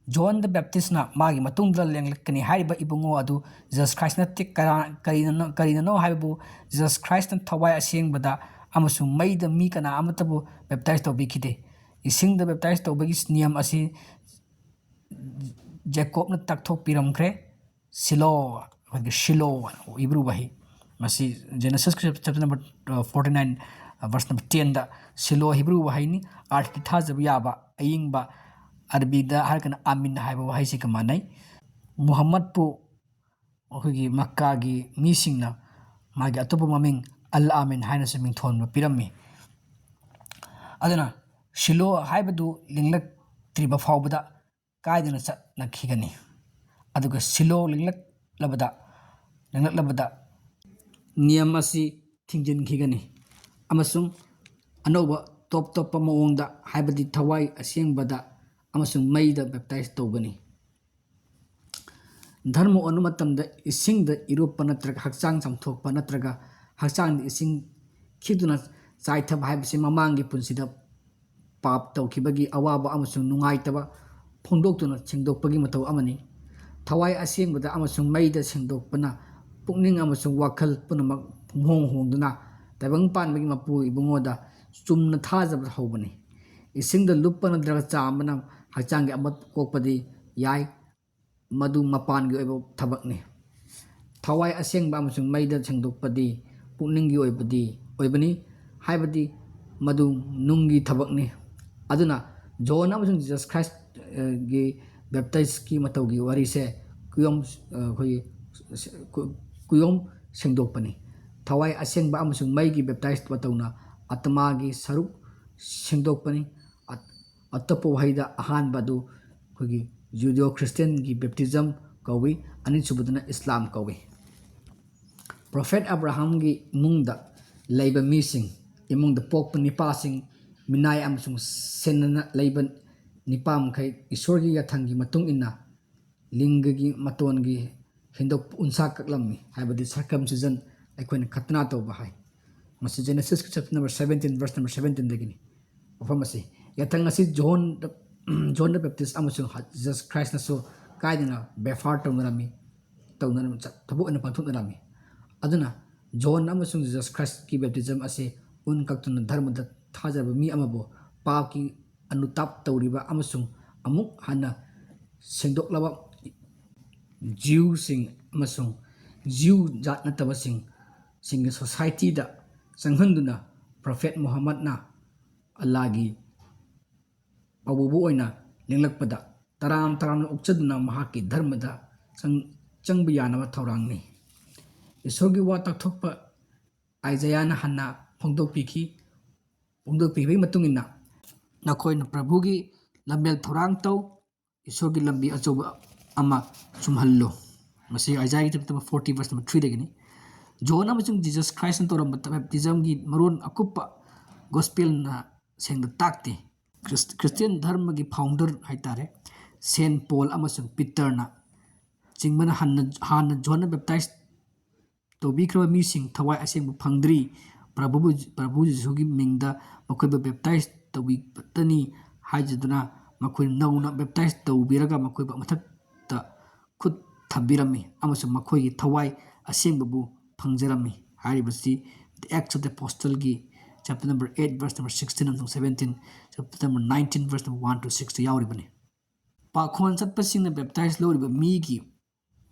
John the Baptistꯅ ꯃꯥꯒꯤ ꯃꯇꯨꯡꯗ ꯂꯦꯡꯂꯛꯀꯅꯤ ꯍꯥꯏꯔꯤꯕ ꯏꯕꯨꯡꯉꯣ ꯑꯗꯨ Jesus Christ ꯅꯠꯇꯦ꯫ ꯀꯅꯥ-, ꯀꯔꯤꯅꯅꯣ, ꯀꯔꯤꯅꯅꯣ ꯍꯥꯏꯕꯕꯨ, Jesus Christꯅ ꯊꯋꯥꯏ ꯑꯁꯦꯡꯕꯗ ꯑꯃꯁꯨꯡ ꯃꯩꯗ ꯃꯤ ꯀꯅꯥ ꯑꯃꯠꯇꯕꯨ baptize ꯇꯧꯕꯤꯈꯤꯗꯦ꯫ ꯏꯁꯤꯡꯗ baptize ꯇꯧꯕꯒꯤ ꯅꯤꯌꯝ ꯑꯁꯤ ꯖꯦꯀꯣꯕꯅ ꯇꯥꯛꯊꯣꯛꯄꯤꯔꯝꯈ꯭ꯔꯦ꯫ ꯁꯤꯂꯣ, ꯑꯩꯈꯣꯏꯒꯤ ꯁꯤꯂꯣ, ꯍꯤꯕ꯭ꯔꯨ ꯋꯥꯍꯩ꯫ ꯃꯁꯤ Genesis chapter number forty nine, verse number tenꯗ ꯁꯤꯂꯣ ꯍꯤꯕ꯭ꯔꯨ ꯋꯥꯍꯩꯅꯤ꯫ ꯑꯥꯔꯊꯗꯤ ꯊꯥꯖꯕ ꯌꯥꯕ, ꯑꯌꯤꯡꯕ, ꯑꯔꯕꯤꯗ ꯍꯥꯏꯔꯒꯅ ꯑꯥꯃꯤꯟ ꯍꯥꯏꯕ ꯋꯥꯍꯩꯁꯤꯒ ꯃꯥꯟꯅꯩ꯫ ꯃꯨꯍꯝꯃꯗꯄꯨ ꯑꯩꯈꯣꯏꯒꯤ ꯃꯛꯀꯥꯒꯤ ꯃꯤꯁꯤꯡꯅ ꯃꯥꯒꯤ ꯑꯇꯣꯞꯄ ꯃꯃꯤꯡ ꯑꯜ ꯑꯥꯃꯤꯟ ꯍꯥꯏꯅꯁꯨ ꯃꯤꯡꯊꯣꯟꯕ ꯄꯤꯔꯝꯃꯤ꯫ ꯑꯗꯨꯅ ꯁꯤꯂꯣ ꯍꯥꯏꯕꯗꯨ ꯂꯤꯡꯂꯛꯇ꯭ꯔꯤꯕ ꯐꯥꯎꯕꯗ ꯀꯥꯏꯗꯅ ꯆꯠꯅꯈꯤꯒꯅꯤ꯫ ꯑꯗꯨꯒ ꯁꯤꯂꯣ ꯂꯤꯡꯂꯛꯂꯕꯗ, ꯂꯤꯡꯂꯛꯂꯕꯗ ꯅꯤꯌꯝ ꯑꯁꯤ ꯊꯤꯡꯖꯤꯟꯈꯤꯒꯅꯤ ꯑꯃꯁꯨꯡ ꯑꯅꯧꯕ ꯇꯣꯞ ꯇꯣꯞꯄ ꯃꯑꯣꯡꯗ, ꯍꯥꯏꯕꯗꯤ ꯊꯋꯥꯏ ꯑꯁꯦꯡꯕꯗ ꯑꯃꯁꯨꯡ ꯃꯩꯗ baptize ꯇꯧꯒꯅꯤ꯫ ꯙꯔꯃ ꯑꯣꯟꯕ ꯃꯇꯝꯗ ꯏꯁꯤꯡꯗ ꯏꯔꯨꯞꯄ ꯅꯠꯇ꯭ꯔꯒ ꯍꯛꯆꯥꯡ ꯆꯥꯝꯊꯣꯛꯄ ꯅꯠꯇ꯭ꯔꯒ ꯍꯛꯆꯥꯡꯗ ꯏꯁꯤꯡ ꯈꯤꯛꯇꯨꯅ ꯆꯥꯏꯊꯕ ꯍꯥꯏꯕꯁꯤ ꯃꯃꯥꯡꯒꯤ ꯄꯨꯟꯁꯤꯗ ꯄꯥꯞ ꯇꯧꯈꯤꯕꯒꯤ ꯑꯋꯥꯕ ꯑꯃꯁꯨꯡ ꯅꯨꯡꯉꯥꯏꯇꯕ ꯐꯣꯡꯗꯣꯛꯇꯨꯅ ꯁꯦꯡꯗꯣꯛꯄꯒꯤ ꯃꯇꯧ ꯑꯃꯅꯤ꯫ ꯊꯋꯥꯏ ꯑꯁꯦꯡꯕꯗ ꯑꯃꯁꯨꯡ ꯃꯩꯗ ꯁꯦꯡꯗꯣꯛꯄꯅ ꯄꯨꯛꯅꯤꯡ ꯑꯃꯁꯨꯡ ꯋꯥꯈꯜ ꯄꯨꯝꯅꯃꯛ ꯄꯨꯡꯍꯣꯡ ꯍꯣꯡꯗꯨꯅ ꯇꯥꯏꯕꯪ ꯄꯥꯟꯕꯒꯤ ꯃꯄꯨ ꯏꯕꯨꯡꯉꯣꯗ ꯆꯨꯝꯅ ꯊꯥꯖꯕ ꯍꯧꯕꯅꯤ꯫ ꯏꯁꯤꯡꯗ ꯂꯨꯞꯄ ꯅꯠꯇ꯭ꯔꯒ ꯆꯥꯝꯕꯅ ꯍꯛꯆꯥꯡꯒꯤ ꯑꯃꯣꯠ ꯀꯣꯛꯄꯗꯤ ꯌꯥꯏ, ꯃꯗꯨ ꯃꯄꯥꯟꯒꯤ ꯑꯣꯏꯕ ꯊꯕꯛꯅꯤ꯫ ꯊꯋꯥꯏ ꯑꯁꯦꯡꯕ ꯑꯃꯁꯨꯡ ꯃꯩꯗ ꯁꯦꯡꯗꯣꯛꯄꯗꯤ ꯄꯨꯛꯅꯤꯡꯒꯤ ꯑꯣꯏꯕꯗꯤ ꯑꯣꯏꯕꯅꯤ, ꯍꯥꯏꯕꯗꯤ ꯃꯗꯨ ꯅꯨꯡꯒꯤ ꯊꯕꯛꯅꯤ꯫ ꯑꯗꯨꯅ ꯖꯣꯟ ꯑꯃꯁꯨꯡ Jesus Christ, ꯑ, ꯒꯤ baptizeꯀꯤ ꯃꯇꯧꯒꯤ ꯋꯥꯔꯤꯁꯦ ꯀꯨꯌꯣꯝ, ꯑ, ꯑꯩꯈꯣꯏꯒꯤ ꯀꯨ-, ꯀꯨꯌꯣꯝ ꯁꯦꯡꯗꯣꯛꯄꯅꯤ꯫ ꯊꯋꯥꯏ ꯑꯁꯦꯡꯕ ꯑꯃꯁꯨꯡ ꯃꯩꯒꯤ baptize ꯃꯇꯧꯅ ꯑꯇꯃꯥꯒꯤ ꯁꯔꯨꯛ ꯁꯦꯡꯗꯣꯛꯄꯅꯤ꯫ ꯑꯠ-, ꯑꯇꯣꯞꯄ ꯋꯥꯍꯩꯗ ꯑꯍꯥꯟꯕ ꯑꯗꯨ ꯑꯩꯈꯣꯏꯒꯤ Judeo Christianꯒꯤ baptism ꯀꯧꯏ, ꯑꯅꯤꯁꯨꯕꯗꯅ ꯏꯁꯂꯥꯝ ꯀꯧꯏ꯫ Prophet ꯑꯕ꯭ꯔꯥꯍꯥꯝꯒꯤ ꯏꯃꯨꯡꯗ ꯂꯩꯕ ꯃꯤꯁꯤꯡ, ꯏꯃꯨꯡꯗ ꯄꯣꯛꯄ ꯅꯤꯄꯥꯁꯤꯡ, ꯃꯤꯅꯥꯏ ꯑꯃꯁꯨꯡ ꯁꯦꯟꯅꯅ ꯂꯩꯕ ꯅꯤꯄꯥ ꯃꯈꯩ ꯏꯁꯣꯔꯒꯤ ꯌꯥꯊꯪꯒꯤ ꯃꯇꯨꯡ ꯏꯟꯅ ꯂꯤꯡꯒꯒꯤ ꯃꯇꯣꯟꯒꯤ ꯍꯦꯟꯗꯣꯛ ꯎꯟꯁꯥ ꯀꯛꯂꯝꯃꯤ, ꯍꯥꯏꯕꯗꯤ circumcision, ꯑꯩꯈꯣꯏꯅ ꯈꯇꯅꯥ ꯇꯧꯕ ꯍꯥꯏ꯫ ꯃꯁꯤ Genesis chapter number seventeen, verse number seventeenꯗꯒꯤꯅꯤ꯫ ꯋꯥꯐꯝ ꯑꯁꯤ, ꯌꯥꯊꯪ ꯑꯁꯤ ꯖꯣꯍꯟ the John the Baptist ꯑꯃꯁꯨꯡ Jesus Christ ꯅꯁꯨ ꯀꯥꯏꯗꯅ ꯕꯦꯐꯥꯔ ꯇꯧꯅꯔꯝꯃꯤ, ꯇꯧꯅꯔꯝ-, ꯊꯕꯛ ꯑꯣꯏꯅ ꯄꯥꯡꯊꯣꯛꯅꯔꯝꯃꯤ꯫ ꯑꯗꯨꯅ John ꯑꯃꯁꯨꯡ Jesus Christ ꯀꯤ baptism ꯑꯁꯤ ꯎꯟ ꯀꯛꯇꯨꯅ ꯙꯔꯃꯗ ꯊꯥꯖꯔꯕ ꯃꯤ ꯑꯃꯕꯨ ꯄꯥꯞꯀꯤ ꯑꯅꯨꯇꯥꯞ ꯇꯧꯔꯤꯕ ꯑꯃꯁꯨꯡ ꯑꯃꯨꯛ ꯍꯟꯅ ꯁꯦꯡꯗꯣꯛꯂꯕ Jew ꯁꯤꯡ ꯑꯃꯁꯨꯡ Jew ꯖꯥꯠ ꯅꯠꯇꯕꯁꯤꯡ, ꯁꯤꯡꯒꯤ society ꯗ ꯆꯪꯍꯟꯗꯨꯅ Prophet ꯃꯨꯍꯝꯃꯗꯅ ꯑꯜꯂꯥꯍꯒꯤ ꯑꯄꯨꯕ ꯑꯣꯏꯅ ꯂꯦꯡꯂꯛꯄꯗ ꯇꯔꯥꯝ ꯇꯔꯥꯝꯅ ꯑꯣꯛꯆꯗꯨꯅ ꯃꯍꯥꯛꯀꯤ ꯙꯔꯃꯗ ꯆꯪ-, ꯆꯪꯕ ꯌꯥꯅꯕ ꯊꯧꯔꯥꯡꯅꯤ꯫ ꯏꯁꯣꯔꯒꯤ ꯋꯥ ꯇꯥꯛꯊꯣꯛꯄ ꯑꯥꯏꯖꯥꯌꯥꯅ ꯍꯟꯅ ꯐꯣꯡꯗꯣꯛꯄꯤꯈꯤ, ꯐꯣꯡꯗꯣꯛꯄꯤꯕꯒꯤ ꯃꯇꯨꯡ ꯏꯟꯅ, "ꯅꯈꯣꯏꯅ ꯄ꯭ꯔꯚꯨꯒꯤ ꯂꯝꯕꯦꯜ ꯊꯧꯔꯥꯡ ꯇꯧ, ꯏꯁꯣꯔꯒꯤ ꯂꯝꯕꯤ ꯑꯆꯧꯕ ꯑꯃ ꯆꯨꯝꯍꯜꯂꯨ"꯫ ꯃꯁꯤ ꯑꯥꯏꯖꯥꯌꯥꯒꯤ chapter number forty verse number three ꯗꯒꯤꯅꯤ꯫ ꯖꯣꯟ ꯑꯃꯁꯨꯡ Jesus Christ ꯅ ꯇꯧꯔꯝꯕ baptism ꯒꯤ ꯃꯔꯣꯟ ꯑꯀꯨꯞꯄ gospel ꯅ ꯁꯦꯡꯅ ꯇꯥꯛꯇꯦ꯫ ꯈ꯭ꯔꯤꯁ-, Christian ꯙꯔꯃꯒꯤ founder ꯍꯥꯏꯇꯥꯔꯦ, ꯁꯦꯟ ꯄꯣꯜ ꯑꯃꯁꯨꯡ ꯄꯤꯇꯔꯅ ꯆꯤꯡꯕꯅ ꯍꯟꯅ, ꯍꯥꯟꯅ ꯖꯣꯟꯅ baptize ꯇꯧꯕꯤꯈ꯭ꯔꯕ ꯃꯤꯁꯤꯡ ꯊꯋꯥꯏ ꯑꯁꯦꯡꯕ ꯐꯪꯗ꯭ꯔꯤ, ꯄ꯭ꯔꯚꯨꯕꯨ, ꯄ꯭ꯔꯚꯨ ꯖꯤꯁꯨꯒꯤ ꯃꯤꯡꯗ ꯃꯈꯣꯏꯕꯨ baptize ꯇꯧꯕꯤꯕꯇꯅꯤ ꯍꯥꯏꯖꯗꯨꯅ ꯃꯈꯣꯏ ꯅꯧꯅ baptize ꯇꯧꯕꯤꯔꯒ ꯃꯈꯣꯏꯕꯨ ꯃꯊꯛꯇ ꯈꯨꯠ ꯊꯝꯕꯤꯔꯝꯃꯤ ꯑꯃꯁꯨꯡ ꯃꯈꯣꯏꯒꯤ ꯊꯋꯥꯏ ꯑꯁꯦꯡꯕꯕꯨ ꯐꯪꯖꯔꯝꯃꯤ꯫ ꯍꯥꯏꯔꯤꯕꯁꯤ The Acts of the Apostle ꯒꯤ chapter number eight verse number sixteen ꯑꯃꯁꯨꯡ seventeen, chapter number nineteen verse number one to six ꯇ ꯌꯥꯎꯔꯤꯕꯅꯤ꯫ ꯄꯥꯈꯣꯟ ꯆꯠꯄꯁꯤꯡꯅ baptize ꯂꯧꯔꯤꯕ ꯃꯤꯒꯤ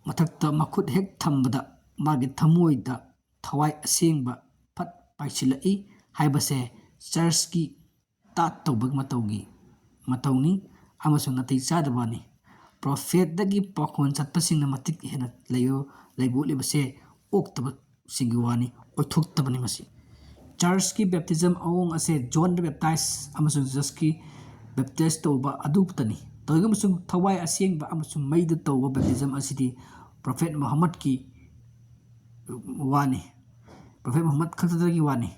ꯃꯊꯛꯇ ꯃꯈꯨꯠ ꯍꯦꯛ ꯊꯝꯕꯗ ꯃꯥꯒꯤ ꯊꯃꯣꯏꯗ ꯊꯋꯥꯏ ꯑꯁꯦꯡꯕ ꯐꯠ ꯄꯥꯏꯁꯤꯜꯂꯛꯏ ꯍꯥꯏꯕꯁꯦ church ꯀꯤ ꯇꯥꯠ ꯇꯧꯕꯒꯤ ꯃꯇꯧꯒꯤ ꯃꯇꯧꯅꯤ ꯑꯃꯁꯨꯡ ꯅꯥꯇꯩ ꯆꯥꯗꯕꯅꯤ꯫ Prophet ꯇꯒꯤ ꯄꯥꯈꯣꯟ ꯆꯠꯄꯁꯤꯡꯅ ꯃꯇꯤꯛ ꯍꯦꯟꯅ ꯂꯩꯌꯨ-, ꯂꯩꯕ ꯎꯠꯂꯤꯕꯁꯦ ꯑꯣꯛꯇꯕꯁꯤꯡꯒꯤ ꯋꯥꯅꯤ, ꯑꯣꯏꯊꯣꯛꯇꯕꯅꯤ ꯃꯁꯤ꯫ Church ꯀꯤ baptism ꯑꯑꯣꯡ ꯑꯁꯦ John the Baptist ꯑꯃꯁꯨꯡ Jesus ꯀꯤ baptize ꯇꯧꯕ ꯑꯗꯨ ꯈꯛꯇꯅꯤ꯫ ꯇꯧꯏꯒꯨꯝꯕꯁꯨꯡ ꯊꯋꯥꯏ ꯑꯁꯦꯡꯕ ꯑꯃꯁꯨꯡ ꯃꯩꯗ ꯇꯧꯕ baptism ꯑꯁꯤꯗꯤ Prophet ꯃꯨꯍꯝꯃꯗꯀꯤ ꯋꯥꯅꯤ꯫ Prophet ꯃꯨꯍꯝꯃꯗ ꯈꯛꯇꯗꯒꯤ ꯋꯥꯅꯤ꯫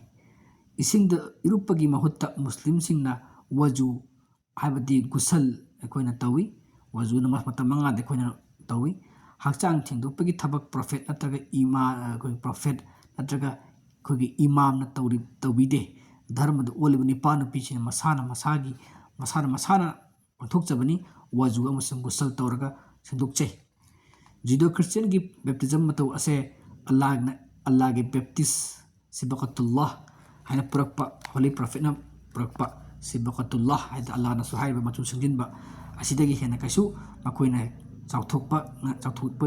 ꯏꯁꯤꯡꯗ ꯏꯔꯨꯞꯄꯒꯤ ꯃꯍꯨꯠꯇ ꯃꯨꯁꯂꯤꯝꯁꯤꯡꯅ ꯋꯖꯨ ꯍꯥꯏꯕꯗꯤ ꯒꯨꯁꯜ ꯑꯩꯈꯣꯏꯅ ꯇꯧꯏ꯫ ꯋꯖꯨ ꯅꯃꯥꯖ ꯃꯇꯝ ꯃꯉꯥꯗ ꯑꯩꯈꯣꯏꯅ ꯇꯧꯏ꯫ ꯍꯛꯆꯥꯡ ꯊꯦꯡꯗꯣꯛꯄꯒꯤ ꯊꯕꯛ prophet ꯅꯠꯇ꯭ꯔꯒ ꯏꯃꯥ-, ꯑꯩꯈꯣꯏ prophet ꯅꯠꯇ꯭ꯔꯒ ꯑꯩꯈꯣꯏꯒꯤ ꯏꯃꯥꯝꯅ ꯇꯧꯔꯤ-, ꯇꯧꯕꯤꯗꯦ꯫ ꯙꯔꯃꯗ ꯑꯣꯜꯂꯤꯕ ꯅꯨꯄꯥ ꯅꯨꯄꯤꯁꯤꯡꯅ ꯃꯁꯥꯅ ꯃꯁꯥꯒꯤ, ꯃꯁꯥꯅ ꯃꯁꯥꯅ ꯄꯥꯡꯊꯣꯛꯆꯕꯅꯤ꯫ ꯋꯥꯖꯨ ꯑꯃꯁꯨꯡ ꯒꯨꯁꯜ ꯇꯧꯔꯒ ꯁꯦꯡꯗꯣꯛꯆꯩ꯫ ꯖꯨꯗꯣ ꯈ꯭ꯔꯤꯁꯇꯤꯌꯟꯒꯤ baptism ꯃꯇꯧ ꯑꯁꯦ ꯑꯜꯂꯥꯍꯅ, ꯑꯜꯂꯥꯍꯒꯤ ꯕꯦꯞꯇꯤꯁ ꯁꯤꯕꯀꯇꯨꯜꯂꯥꯍ ꯍꯥꯏꯅ ꯄꯨꯔꯛꯄ, Holy Prophetꯅ ꯄꯨꯔꯛꯄ ꯁꯤꯕꯀꯇꯨꯜꯂꯥꯍ ꯍꯥꯏꯗꯅ ꯑꯜꯂꯥꯍꯅꯁꯨ ꯍꯥꯏꯔꯤꯕ ꯃꯆꯨ ꯁꯪꯖꯤꯟꯕ ꯑꯁꯤꯗꯒꯤ ꯍꯦꯟꯅ ꯀꯩꯁꯨ ꯃꯈꯣꯏꯅ ꯆꯥꯎꯊꯣꯛꯄ, ꯆꯥꯎꯊꯣꯛꯄ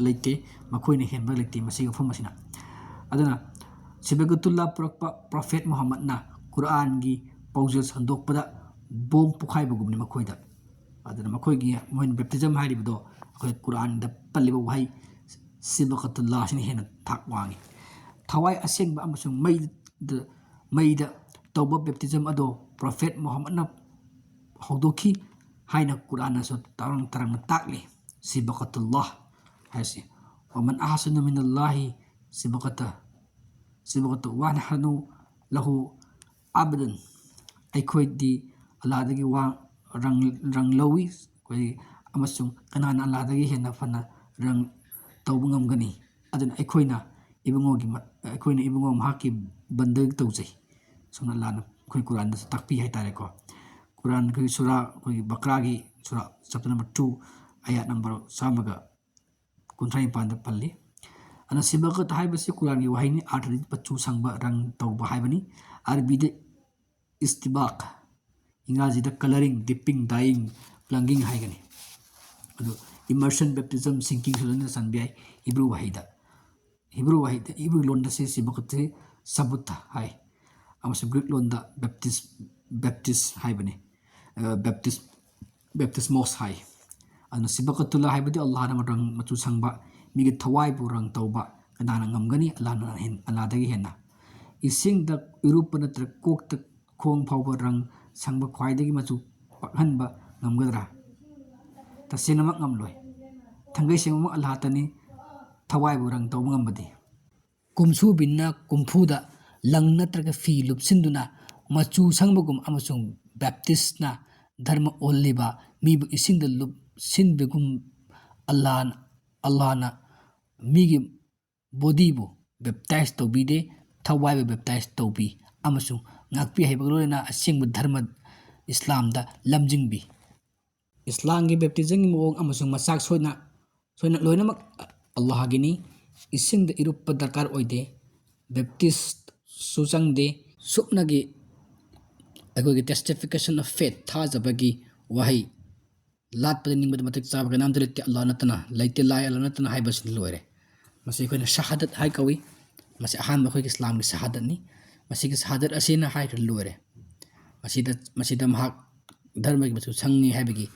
ꯂꯩꯇꯦ, ꯃꯈꯣꯏꯅ ꯍꯦꯟꯕ ꯂꯩꯇꯦ ꯃꯁꯤꯒꯤ ꯋꯥꯐꯝ ꯑꯁꯤꯅ꯫ ꯑꯗꯨꯅ ꯁꯤꯕꯀꯇꯨꯜꯂꯥꯍ ꯄꯨꯔꯛꯄ Prophet ꯃꯨꯍꯝꯃꯗꯅ ꯀꯨꯔꯥꯟꯒꯤ ꯄꯥꯎꯖꯦꯜ ꯁꯟꯗꯣꯛꯄꯗ ꯕꯣꯝ ꯄꯣꯈꯥꯏꯕꯒꯨꯝꯕꯅꯤ ꯃꯈꯣꯏꯗ꯫ ꯑꯗꯨꯅ ꯃꯈꯣꯏꯒꯤ, ꯃꯣꯏꯅ baptism ꯍꯥꯏꯔꯤꯕꯗꯣ ꯑꯩꯈꯣꯏ ꯀꯨꯔꯥꯟꯗ ꯄꯜꯂꯤꯕ ꯋꯥꯍꯩ ꯁꯤꯕꯀꯇꯨꯜꯂꯥꯍ ꯑꯁꯤꯅ ꯍꯦꯟꯅ ꯊꯥꯛ ꯋꯥꯡꯉꯤ꯫ ꯊꯋꯥꯏ ꯑꯁꯦꯡꯕ ꯑꯃꯁꯨꯡ ꯃꯩꯗ, ꯃꯩꯗ ꯇꯧꯕ baptism ꯑꯗꯣ Prophet ꯃꯨꯍꯝꯃꯗꯅ ꯍꯧꯗꯣꯛꯈꯤ ꯍꯥꯏꯅ ꯀꯨꯔꯥꯟꯅꯁꯨ ꯇꯔꯪ ꯇꯔꯪꯅ ꯇꯥꯛꯂꯤ꯫ ꯁꯤꯕꯀꯇꯨꯜꯂꯥꯍ ꯍꯥꯏꯁꯤ, "ꯋꯃꯟ ꯑꯍꯁꯅ ꯃꯤꯅꯜꯂꯥꯍꯤ ꯁꯤꯕꯀꯇ, ꯁꯤꯕꯀꯇ ꯋꯥ ꯅꯍꯅꯨ ꯂꯍꯨ ꯑꯕꯗꯟ"꯫ ꯑꯩꯈꯣꯏꯗꯤ ꯑꯜꯂꯥꯍꯗꯒꯤ ꯋꯥ ꯔꯪ, ꯔꯪ ꯂꯧꯏ, ꯑꯩꯈꯣꯏ, ꯑꯃꯁꯨꯡ ꯀꯅꯥꯅ ꯑꯜꯂꯥꯍꯗꯒꯤ ꯍꯦꯟꯅ ꯐꯅ ꯔꯪ ꯇꯧꯕ ꯉꯝꯒꯅꯤ? ꯑꯗꯨꯅ ꯑꯩꯈꯣꯏꯅ ꯏꯕꯨꯡꯉꯣꯒꯤ ꯃ-, ꯑꯩꯈꯣꯏꯅ ꯏꯕꯨꯡꯉꯣ ꯃꯍꯥꯛꯀꯤ ꯕꯟꯗ ꯇꯧꯖꯩ꯫ ꯁꯨꯝꯅ ꯑꯜꯂꯥꯍꯅ ꯑꯩꯈꯣꯏ ꯀꯨꯔꯥꯟꯗꯁꯨ ꯇꯥꯛꯄꯤ ꯍꯥꯏꯇꯥꯔꯦꯀꯣ꯫ ꯀꯨꯔꯥꯟ ꯑꯩꯈꯣꯏꯒꯤ ꯁꯨꯔꯥ, ꯑꯩꯈꯣꯏꯒꯤ ꯕꯀꯔꯥꯒꯤ ꯁꯨꯔꯥ, chapter number two, ꯑꯌꯥꯠ number ꯆꯥꯝꯃꯒ ꯀꯨꯟꯊ꯭ꯔꯥ ꯅꯤꯄꯥꯟꯗ ꯄꯜꯂꯤ꯫ ꯑꯗꯨꯅ ꯁꯤꯕꯀꯠ ꯍꯥꯏꯕꯁꯤ ꯀꯨꯔꯥꯟꯒꯤ ꯋꯥꯍꯩꯅꯤ, ꯑꯥꯔꯊꯗꯤ ꯃꯆꯨ ꯁꯪꯕ, ꯔꯪ ꯇꯧꯕ ꯍꯥꯏꯕꯅꯤ꯫ ꯑꯔꯕꯤꯗ ꯏꯁꯇꯤꯕꯥꯛ, ꯏꯪꯒ꯭ꯔꯥꯖꯤꯗ colouring, dipping, dyeing, plunging ꯍꯥꯏꯒꯅꯤ꯫ ꯑꯗꯨ immersion, baptism, sinking ꯁꯨ ꯂꯣꯏꯅ ꯆꯟꯕ ꯌꯥꯏ ꯍꯤꯕ꯭ꯔꯨ ꯋꯥꯍꯩꯗ꯫ ꯍꯤꯕ꯭ꯔꯨ ꯋꯥꯍꯩꯗ, ꯍꯤꯕ꯭ꯔꯨ ꯂꯣꯟꯗ ꯁꯤ ꯁꯤꯕꯀꯠꯁꯤ ꯁꯕꯨꯠ ꯍꯥꯏ, ꯑꯃꯁꯨꯡ ꯒ꯭ꯔꯤꯛ ꯂꯣꯟꯗ ꯕꯦꯞꯇꯤꯁ, ꯕꯦꯞꯇꯤꯁ ꯍꯥꯏꯕꯅꯤ꯫ ꯑ, ꯕꯦꯞꯇꯤꯁ, ꯕꯦꯞꯇꯤꯁꯃꯣꯁ ꯍꯥꯏ꯫ ꯑꯗꯨꯅ ꯁꯤꯕꯀꯠꯇꯨꯜꯂꯥ ꯍꯥꯏꯕꯗꯤ ꯑꯜꯂꯥꯍꯅ ꯃꯔꯪ ꯃꯆꯨ ꯁꯪꯕ, ꯃꯤꯒꯤ ꯊꯋꯥꯏꯕꯨ ꯔꯪ ꯇꯧꯕ ꯀꯅꯥꯅ ꯉꯝꯒꯅꯤ ꯑꯜꯂꯥꯍꯅ ꯍꯦꯟ-, ꯑꯜꯂꯥꯍꯗꯒꯤ ꯍꯦꯟꯅ? ꯏꯁꯤꯡꯗ ꯏꯔꯨꯞꯄ ꯅꯠꯇ꯭ꯔꯒ ꯀꯣꯛꯇ ꯈꯣꯡ ꯐꯥꯎꯕ ꯔꯪ ꯁꯪꯕ ꯈ꯭ꯋꯥꯏꯗꯒꯤ ꯃꯆꯨ ꯄꯥꯛꯍꯟꯕ ꯉꯝꯒꯗ꯭ꯔꯥ? ꯇꯁꯦꯡꯅꯃꯛ ꯉꯝꯂꯣꯏ꯫ ꯊꯥꯡꯒꯩ ꯁꯦꯡꯕꯃꯛ ꯑꯜꯂꯥꯍꯇꯅꯤ ꯊꯋꯥꯏꯕꯨ ꯔꯪ ꯇꯧꯕ ꯉꯝꯕꯗꯤ꯫ ꯀꯨꯝꯁꯨꯕꯤꯅ ꯀꯨꯝꯐꯨꯗ ꯂꯪ ꯅꯠꯇ꯭ꯔꯒ ꯐꯤ ꯂꯨꯞꯁꯤꯟꯗꯨꯅ ꯃꯆꯨ ꯁꯪꯕꯒꯨꯝ ꯑꯃꯁꯨꯡ ꯕꯦꯞꯇꯤꯁꯅ ꯙꯔꯃ ꯑꯣꯜꯂꯤꯕ ꯃꯤꯕꯨ ꯏꯁꯤꯡꯗ ꯂꯨꯞꯁꯤꯟꯕꯒꯨꯝ ꯑꯜꯂꯥꯍꯅ, ꯑꯜꯂꯥꯍꯅ ꯃꯤꯒꯤ ꯕꯣꯗꯤꯕꯨ ꯕꯦꯞꯇꯥꯏꯖ ꯇꯧꯕꯤꯗꯦ, ꯊꯋꯥꯏꯕꯨ ꯕꯦꯞꯇꯥꯏꯖ ꯇꯧꯕꯤ ꯑꯃꯁꯨꯡ ꯉꯥꯛꯄꯤ ꯍꯩꯕꯒ ꯂꯣꯏꯅꯅ ꯑꯁꯦꯡꯕ ꯙꯔꯃ ꯏꯁꯂꯥꯝꯗ ꯂꯝꯖꯤꯡꯕꯤ꯫ ꯏꯁꯂꯥꯝꯒꯤ ꯕꯦꯞꯇꯤꯖꯝꯒꯤ ꯃꯑꯣꯡ ꯑꯃꯁꯨꯡ ꯃꯆꯥꯛ ꯁꯣꯏꯅ ꯁꯣꯏꯅ ꯂꯣꯏꯅꯃꯛ ꯑꯜꯂꯥꯍꯒꯤꯅꯤ꯫ ꯏꯁꯤꯡꯗ ꯏꯔꯨꯞꯄ ꯗꯔꯀꯥꯔ ꯑꯣꯏꯗꯦ꯫ ꯕꯦꯞꯇꯤꯁꯁꯨ ꯆꯪꯗꯦ꯫ ꯁꯨꯞꯅꯒꯤ ꯑꯩꯈꯣꯏꯒꯤ testification of faith, ꯊꯥꯖꯕꯒꯤ ꯋꯥꯍꯩ, ꯂꯥꯠꯄꯗ ꯅꯤꯡꯕꯗ ꯃꯇꯤꯛ ꯆꯥꯕ ꯀꯅꯥꯝꯇ ꯂꯩꯇꯦ ꯑꯜꯂꯥꯍ ꯅꯠꯇꯅ, ꯂꯩꯇꯦ ꯂꯥꯏ ꯑꯜꯂꯥꯍ ꯅꯠꯇꯅ ꯍꯥꯏꯕꯁꯤꯅ ꯂꯣꯏꯔꯦ꯫ ꯃꯁꯤ ꯑꯩꯈꯣꯏꯅ ꯁꯍꯥꯗꯠ ꯍꯥꯏ ꯀꯧꯏ꯫ ꯃꯁꯤ ꯑꯍꯥꯟꯕ ꯑꯩꯈꯣꯏꯒꯤ ꯏꯁꯂꯥꯝꯒꯤ ꯁꯍꯥꯗꯠꯅꯤ꯫ ꯃꯁꯤꯒꯤ ꯁꯍꯥꯗꯠ ꯑꯁꯤꯅ ꯍꯥꯏꯈ꯭ꯔ ꯂꯣꯏꯔꯦ꯫ ꯃꯁꯤꯗ, ꯃꯁꯤꯗ ꯃꯍꯥꯛ ꯙꯔꯃꯒꯤ ꯃꯆꯨ ꯁꯪꯉꯤ ꯍꯥꯏꯕꯒꯤ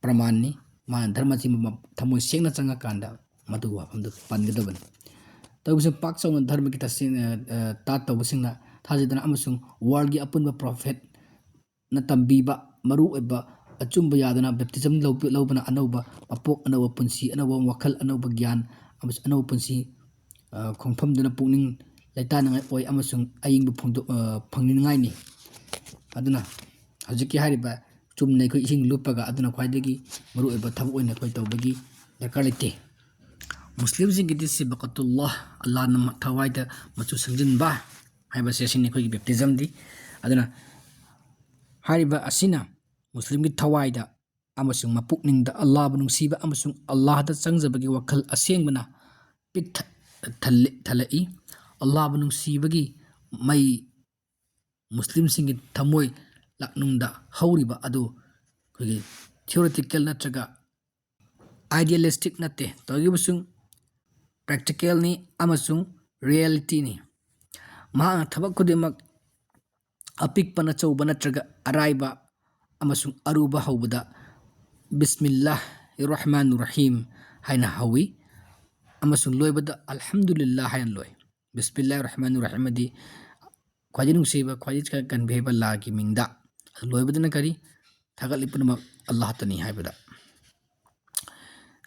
ꯄ꯭ꯔꯃꯥꯟꯅꯤ꯫ ꯃꯥꯅ ꯙꯔꯃ ꯊꯤꯕ ꯃ-, ꯊꯃꯣꯏ ꯁꯦꯡꯅ ꯆꯪꯉꯀꯥꯟꯗ ꯃꯗꯨꯒꯤ ꯋꯥꯐꯝꯗꯨ ꯄꯟꯒꯗꯕꯅꯤ꯫ ꯇꯧꯕꯁꯤꯡ ꯄꯥꯛ ꯆꯥꯎꯅ ꯙꯔꯃꯒꯤ ꯇꯁꯦꯡꯅ, ꯑ, ꯇꯥꯠ ꯇꯧꯕꯁꯤꯡꯅ ꯊꯥꯖꯗꯅ ꯑꯃꯁꯨꯡ worldꯒꯤ ꯑꯄꯨꯟꯕ prophetꯅ ꯇꯝꯕꯤꯕ ꯃꯔꯨꯑꯣꯏꯕ ꯑꯆꯨꯝꯕ ꯌꯥꯗꯅ baptism ꯂꯧꯕ-, ꯂꯧꯕꯅ ꯑꯅꯧꯕ ꯃꯄꯣꯛ, ꯑꯅꯧꯕ ꯄꯨꯟꯁꯤ, ꯑꯅꯧꯕ ꯋꯥꯈꯜ, ꯑꯅꯧꯕ ꯒ꯭ꯌꯥꯟ ꯑꯃꯁꯨꯡ ꯑꯅꯧꯕ ꯄꯨꯟꯁꯤ, ꯑ, ꯈꯣꯡꯐꯝꯗꯨꯅ ꯄꯨꯛꯅꯤꯡ ꯂꯩꯇꯥꯅꯉꯥꯏ ꯑꯣꯏ ꯑꯃꯁꯨꯡ ꯑꯏꯪꯕ ꯐꯣꯡꯗꯣꯛ-, ꯑ, ꯐꯪꯅꯤꯡꯉꯥꯏꯅꯤ꯫ ꯑꯗꯨꯅ ꯍꯧꯖꯤꯛꯀꯤ ꯍꯥꯏꯔꯤꯕ ꯆꯨꯝꯅ ꯑꯩꯈꯣꯏ ꯏꯁꯤꯡ ꯂꯨꯞꯄꯒ ꯑꯗꯨꯅ ꯈ꯭ꯋꯥꯏꯗꯒꯤ ꯃꯔꯨꯑꯣꯏꯕ ꯊꯕꯛ ꯑꯣꯏꯅ ꯑꯩꯈꯣꯏ ꯇꯧꯕꯒꯤ ꯗꯔꯀꯥꯔ ꯂꯩꯇꯦ꯫ ꯃꯨꯁꯂꯤꯝꯁꯤꯡꯒꯤꯗꯤ ꯁꯤꯕꯀꯠꯇꯨꯜꯂꯥꯍ, ꯑꯜꯂꯥꯍꯅ ꯊꯋꯥꯏꯗ ꯃꯆꯨ ꯁꯪꯖꯤꯟꯕ ꯍꯥꯏꯕꯁꯦ ꯑꯁꯤꯅꯤ ꯑꯩꯈꯣꯏꯒꯤ baptismꯗꯤ꯫ ꯑꯗꯨꯅ ꯍꯥꯏꯔꯤꯕ ꯑꯁꯤꯅ ꯃꯨꯁꯂꯤꯝꯒꯤ ꯊꯋꯥꯏꯗ ꯑꯃꯁꯨꯡ ꯃꯄꯨꯛꯅꯤꯡꯗ ꯑꯜꯂꯥꯍꯕꯨ ꯅꯨꯡꯁꯤꯕ ꯑꯃꯁꯨꯡ ꯑꯜꯂꯥꯍꯗ ꯆꯪꯖꯕꯒꯤ ꯋꯥꯈꯜ ꯑꯁꯦꯡꯕꯅ ꯄꯤꯛ ꯊ-, ꯊꯜꯂꯤ-, ꯊꯜꯂꯛꯏ꯫ ꯑꯜꯂꯥꯍꯕꯨ ꯅꯨꯡꯁꯤꯕꯒꯤ ꯃꯩ ꯃꯨꯁꯂꯤꯝꯁꯤꯡꯒꯤ ꯊꯃꯣꯏ ꯂꯥꯛꯅꯨꯡꯗ ꯍꯧꯔꯤꯕ ꯑꯗꯨ ꯑꯩꯈꯣꯏꯒꯤ theoretical ꯅꯠꯇ꯭ꯔꯒ idealistic ꯅꯠꯇꯦ, ꯇꯧꯔꯤꯕꯁꯨ practicalꯅꯤ ꯑꯃꯁꯨꯡ realityꯅꯤ꯫ ꯃꯍꯥꯛꯅ ꯊꯕꯛ ꯈꯨꯗꯤꯡꯃꯛ ꯑꯄꯤꯛꯄꯅ ꯑꯆꯧꯕ ꯅꯠꯇ꯭ꯔꯒ ꯑꯔꯥꯏꯕ ꯑꯃꯁꯨꯡ ꯑꯔꯨꯕ ꯍꯧꯕꯗ ꯕꯤꯁꯃꯤꯜꯂꯥꯍꯤꯔ ꯔꯍꯃꯥꯅꯤꯔ ꯔꯍꯤꯝ ꯍꯥꯏꯅ ꯍꯧꯏ ꯑꯃꯁꯨꯡ ꯂꯣꯏꯕꯗ ꯑꯜꯍꯝꯗꯨꯂꯤꯜꯂꯥꯍ ꯍꯥꯏꯅ ꯂꯣꯏ꯫ ꯕꯤꯁꯃꯤꯜꯂꯥꯍꯤꯔ ꯔꯍꯃꯥꯅꯤꯔ ꯔꯍꯤꯝ ꯑꯗꯤ ꯈ꯭ꯋꯥꯏꯗꯒꯤ ꯅꯨꯡꯁꯤꯕ, ꯈ꯭ꯋꯥꯏꯗꯒꯤ ꯀꯟꯕꯤꯕ ꯑꯜꯂꯥꯍꯒꯤ ꯃꯤꯡꯗ꯫ ꯑꯗꯨ ꯂꯣꯏꯕꯗꯅ ꯀꯔꯤ? ꯊꯥꯒꯠꯂꯤ ꯄꯨꯝꯅꯃꯛ ꯑꯜꯂꯥꯍꯇꯅꯤ ꯍꯥꯏꯕꯗ꯫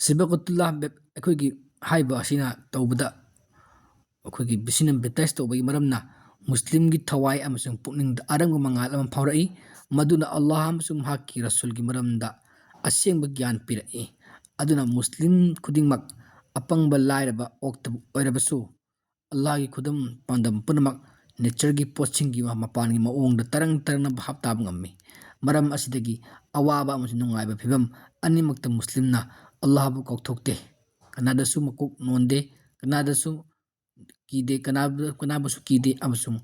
ꯁꯤꯕꯀꯠꯇꯨꯜꯂꯥꯍ ꯕꯦꯞ-, ꯑꯩꯈꯣꯏꯒꯤ ꯍꯥꯏꯕ ꯑꯁꯤꯅ ꯇꯧꯕꯗ ꯑꯩꯈꯣꯏꯒꯤ ꯕꯤꯁꯤꯅ baptize ꯇꯧꯕꯒꯤ ꯃꯔꯝꯅ ꯃꯨꯁꯂꯤꯝꯒꯤ ꯊꯋꯥꯏ ꯑꯃꯁꯨꯡ ꯄꯨꯛꯅꯤꯡꯗ ꯑꯔꯪꯕ ꯃꯉꯥꯜ ꯑꯃ ꯐꯥꯎꯔꯛꯏ, ꯃꯗꯨꯅ ꯑꯜꯂꯥꯍ ꯑꯃꯁꯨꯡ ꯃꯍꯥꯛꯀꯤ ꯔꯁꯨꯜꯒꯤ ꯃꯔꯝꯗ ꯑꯁꯦꯡꯕ ꯒ꯭ꯌꯥꯟ ꯄꯤꯔꯛꯏ꯫ ꯑꯗꯨꯅ ꯃꯨꯁꯂꯤꯝ ꯈꯨꯗꯤꯡꯃꯛ, ꯑꯄꯪꯕ, ꯂꯥꯏꯔꯕ, ꯑꯣꯛꯇꯕ ꯑꯣꯏꯔꯕꯁꯨ, ꯑꯜꯂꯥꯍꯒꯤ ꯈꯨꯗꯝ ꯄꯥꯟꯗꯝ ꯄꯨꯝꯅꯃꯛ natureꯒꯤ ꯄꯣꯠꯁꯤꯡꯒꯤ ꯃꯄꯥꯟꯒꯤ ꯃꯑꯣꯡꯗ ꯇꯔꯪ ꯇꯔꯪꯅ ꯚꯥꯞ ꯇꯥꯕ ꯉꯝꯃꯤ꯫ ꯃꯔꯝ ꯑꯁꯤꯗꯒꯤ ꯑꯋꯥꯕ ꯑꯃꯁꯨꯡ ꯅꯨꯡꯉꯥꯏꯕ ꯐꯤꯕꯝ ꯑꯅꯤꯃꯛꯇ ꯃꯨꯁꯂꯤꯝꯅ ꯑꯜꯂꯥꯍꯕꯨ ꯀꯥꯎꯊꯣꯛꯇꯦ꯫ ꯀꯅꯥꯗꯁꯨ ꯃꯀꯣꯛ ꯅꯣꯟꯗꯦ, ꯀꯅꯥꯗꯁꯨ ꯀꯤꯗꯦ, ꯀꯅꯥꯕ-, ꯀꯅꯥꯕꯨꯁꯨ ꯀꯤꯗꯦ ꯑꯃꯁꯨꯡ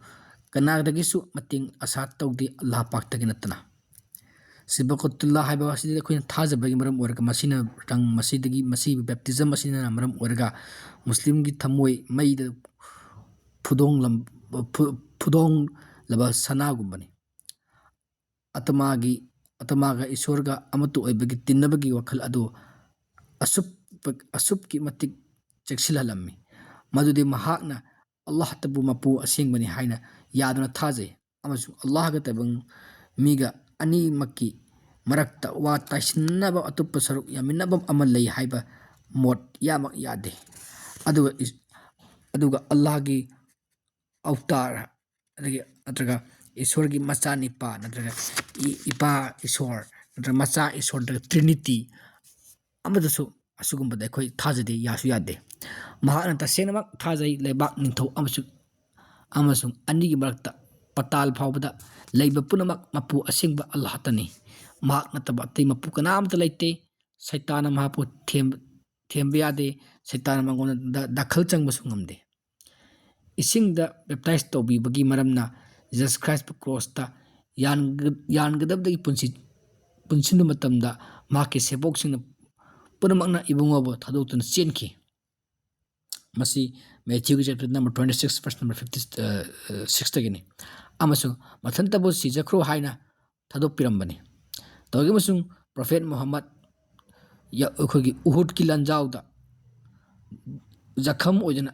ꯀꯅꯥꯗꯒꯤꯁꯨ ꯃꯇꯦꯡ ꯑꯁꯥ ꯇꯧꯗꯦ, ꯑꯜꯂꯥꯍ ꯄꯥꯛꯇꯒꯤ ꯅꯠꯇꯅ꯫ ꯁꯤꯕꯀꯠꯇꯨꯜꯂꯥꯍ ꯍꯥꯏꯕ ꯑꯁꯤꯗꯤ ꯑꯩꯈꯣꯏꯅ ꯊꯥꯖꯕꯒꯤ ꯃꯔꯝ ꯑꯣꯏꯔꯒ ꯃꯁꯤꯅ ꯔꯪ-, ꯃꯁꯤꯗꯒꯤ, ꯃꯁꯤꯕꯨ baptism ꯑꯁꯤꯅ ꯃꯔꯝ ꯑꯣꯏꯔꯒ ꯃꯨꯁꯂꯤꯝꯒꯤ ꯊꯃꯣꯏ ꯃꯩꯗ ꯐꯨꯗꯣꯡꯂꯝ-, ꯐꯨ-, ꯐꯨꯗꯣꯡꯂꯕ ꯁꯅꯥꯒꯨꯝꯕꯅꯤ꯫ ꯑꯇꯃꯥꯒꯤ, ꯑꯇꯃꯥꯒ ꯏꯁꯣꯔꯒ ꯑꯃꯠꯇ ꯑꯣꯏꯕꯒꯤ ꯇꯤꯟꯅꯕꯒꯤ ꯋꯥꯈꯜ ꯑꯗꯨ ꯑꯁꯨꯞ-, ꯑꯁꯨꯛꯀꯤ ꯃꯇꯤꯛ ꯆꯦꯛꯁꯤꯜꯍꯜꯂꯝꯃꯤ, ꯃꯗꯨꯗꯤ ꯃꯍꯥꯛꯅ ꯑꯜꯂꯥꯍꯇꯕꯨ ꯃꯄꯨ ꯑꯁꯦꯡꯕꯅꯤ ꯍꯥꯏꯅ ꯌꯥꯗꯨꯅ ꯊꯥꯖꯩ, ꯑꯃꯁꯨꯡ ꯑꯜꯂꯥꯍꯒ ꯇꯥꯏꯕꯪ ꯃꯤꯒ ꯑꯅꯤꯃꯛꯀꯤ ꯃꯔꯛꯇ ꯋꯥ ꯇꯥꯏꯁꯤꯟꯅꯕ ꯑꯇꯣꯞꯄ ꯁꯔꯨꯛ ꯌꯥꯃꯤꯟꯅꯕ ꯑꯃ ꯂꯩ ꯍꯥꯏꯕ ꯃꯣꯠ ꯌꯥꯃꯛ ꯌꯥꯗꯦ꯫ ꯑꯗꯨꯒ ꯏꯁ-, ꯑꯗꯨꯒ ꯑꯜꯂꯥꯍꯒꯤ ꯑꯧꯇꯥꯔ, ꯑꯗꯒꯤ ꯅꯠꯇ꯭ꯔꯒ ꯏꯁꯣꯔꯒꯤ ꯃꯆꯥꯅꯤꯄꯥ, ꯅꯠꯇ꯭ꯔꯒ ꯏ-, ꯏꯄꯥ ꯏꯁꯣꯔ, ꯅꯠꯇ꯭ꯔꯒ ꯃꯆꯥ ꯏꯁꯣꯔ, ꯅꯠꯇ꯭ꯔꯒ Trinity ꯑꯃꯗꯁꯨ ꯑꯁꯤꯒꯨꯝꯕꯗ ꯑꯩꯈꯣꯏ ꯊꯥꯖꯗꯦ, ꯌꯥꯁꯨ ꯌꯥꯗꯦ꯫ ꯃꯍꯥꯛꯅ ꯇꯁꯦꯡꯅꯃꯛ ꯊꯥꯖꯩ, ꯂꯩꯕꯥꯛ ꯅꯤꯡꯊꯧ ꯑꯃꯁꯨ-, ꯑꯃꯁꯨꯡ ꯑꯅꯤꯒꯤ ꯃꯔꯛꯇ ꯄꯇꯥꯜ ꯐꯥꯎꯕꯗ ꯂꯩꯕ ꯄꯨꯝꯅꯃꯛ ꯃꯄꯨ ꯑꯁꯦꯡꯕ ꯑꯜꯂꯥꯍꯇꯅꯤ꯫ ꯃꯍꯥꯛ ꯅꯠꯇꯕ ꯑꯇꯩ ꯃꯄꯨ ꯀꯅꯥꯃꯠꯇ ꯂꯩꯇꯦ꯫ ꯁꯩꯇꯥꯟꯅ ꯃꯍꯥꯛꯄꯨ ꯊꯦꯝ-, ꯊꯦꯝꯕ ꯌꯥꯗꯦ꯫ ꯁꯩꯇꯥꯟꯅ ꯃꯉꯣꯟꯗ ꯗ-, ꯗꯈꯜ ꯆꯪꯕꯁꯨ ꯉꯝꯗꯦ꯫ ꯏꯁꯤꯡꯗ baptize ꯇꯧꯕꯤꯕꯒꯤ ꯃꯔꯝꯅ Jesus Christ ꯀ꯭ꯔꯣꯁꯇ ꯌꯥꯟꯒ-, ꯌꯥꯟꯒꯗꯕꯗꯒꯤ ꯄꯨꯟꯁꯤ-, ꯄꯨꯟꯁꯤꯟꯕ ꯃꯇꯝꯗ ꯃꯍꯥꯛꯀꯤ ꯁꯦꯕꯣꯛꯁꯤꯡꯅ ꯄꯨꯝꯅꯃꯛꯅ ꯏꯕꯨꯡꯉꯣꯕꯨ ꯊꯥꯗꯣꯛꯇꯨꯅ ꯆꯦꯟꯈꯤ꯫ ꯃꯁꯤ Matthewꯒꯤ chapter number twenty six, verse number fifty, ꯑ, ꯑ, sixꯇꯒꯤꯅꯤ꯫ ꯑꯃꯁꯨꯡ ꯃꯊꯟꯇꯕꯨ ꯁꯤꯖꯈ꯭ꯔꯣ ꯍꯥꯏꯅ ꯊꯥꯗꯣꯛꯄꯤꯔꯝꯕꯅꯤ꯫ ꯇꯧꯏ ꯑꯃꯁꯨꯡ Prophet ꯃꯨꯍꯝꯃꯗ ꯌ-, ꯑꯩꯈꯣꯏꯒꯤ ꯎꯍꯨꯗꯀꯤ ꯂꯥꯟꯖꯥꯎꯗ ꯖꯈꯝ ꯑꯣꯏꯗꯨꯅ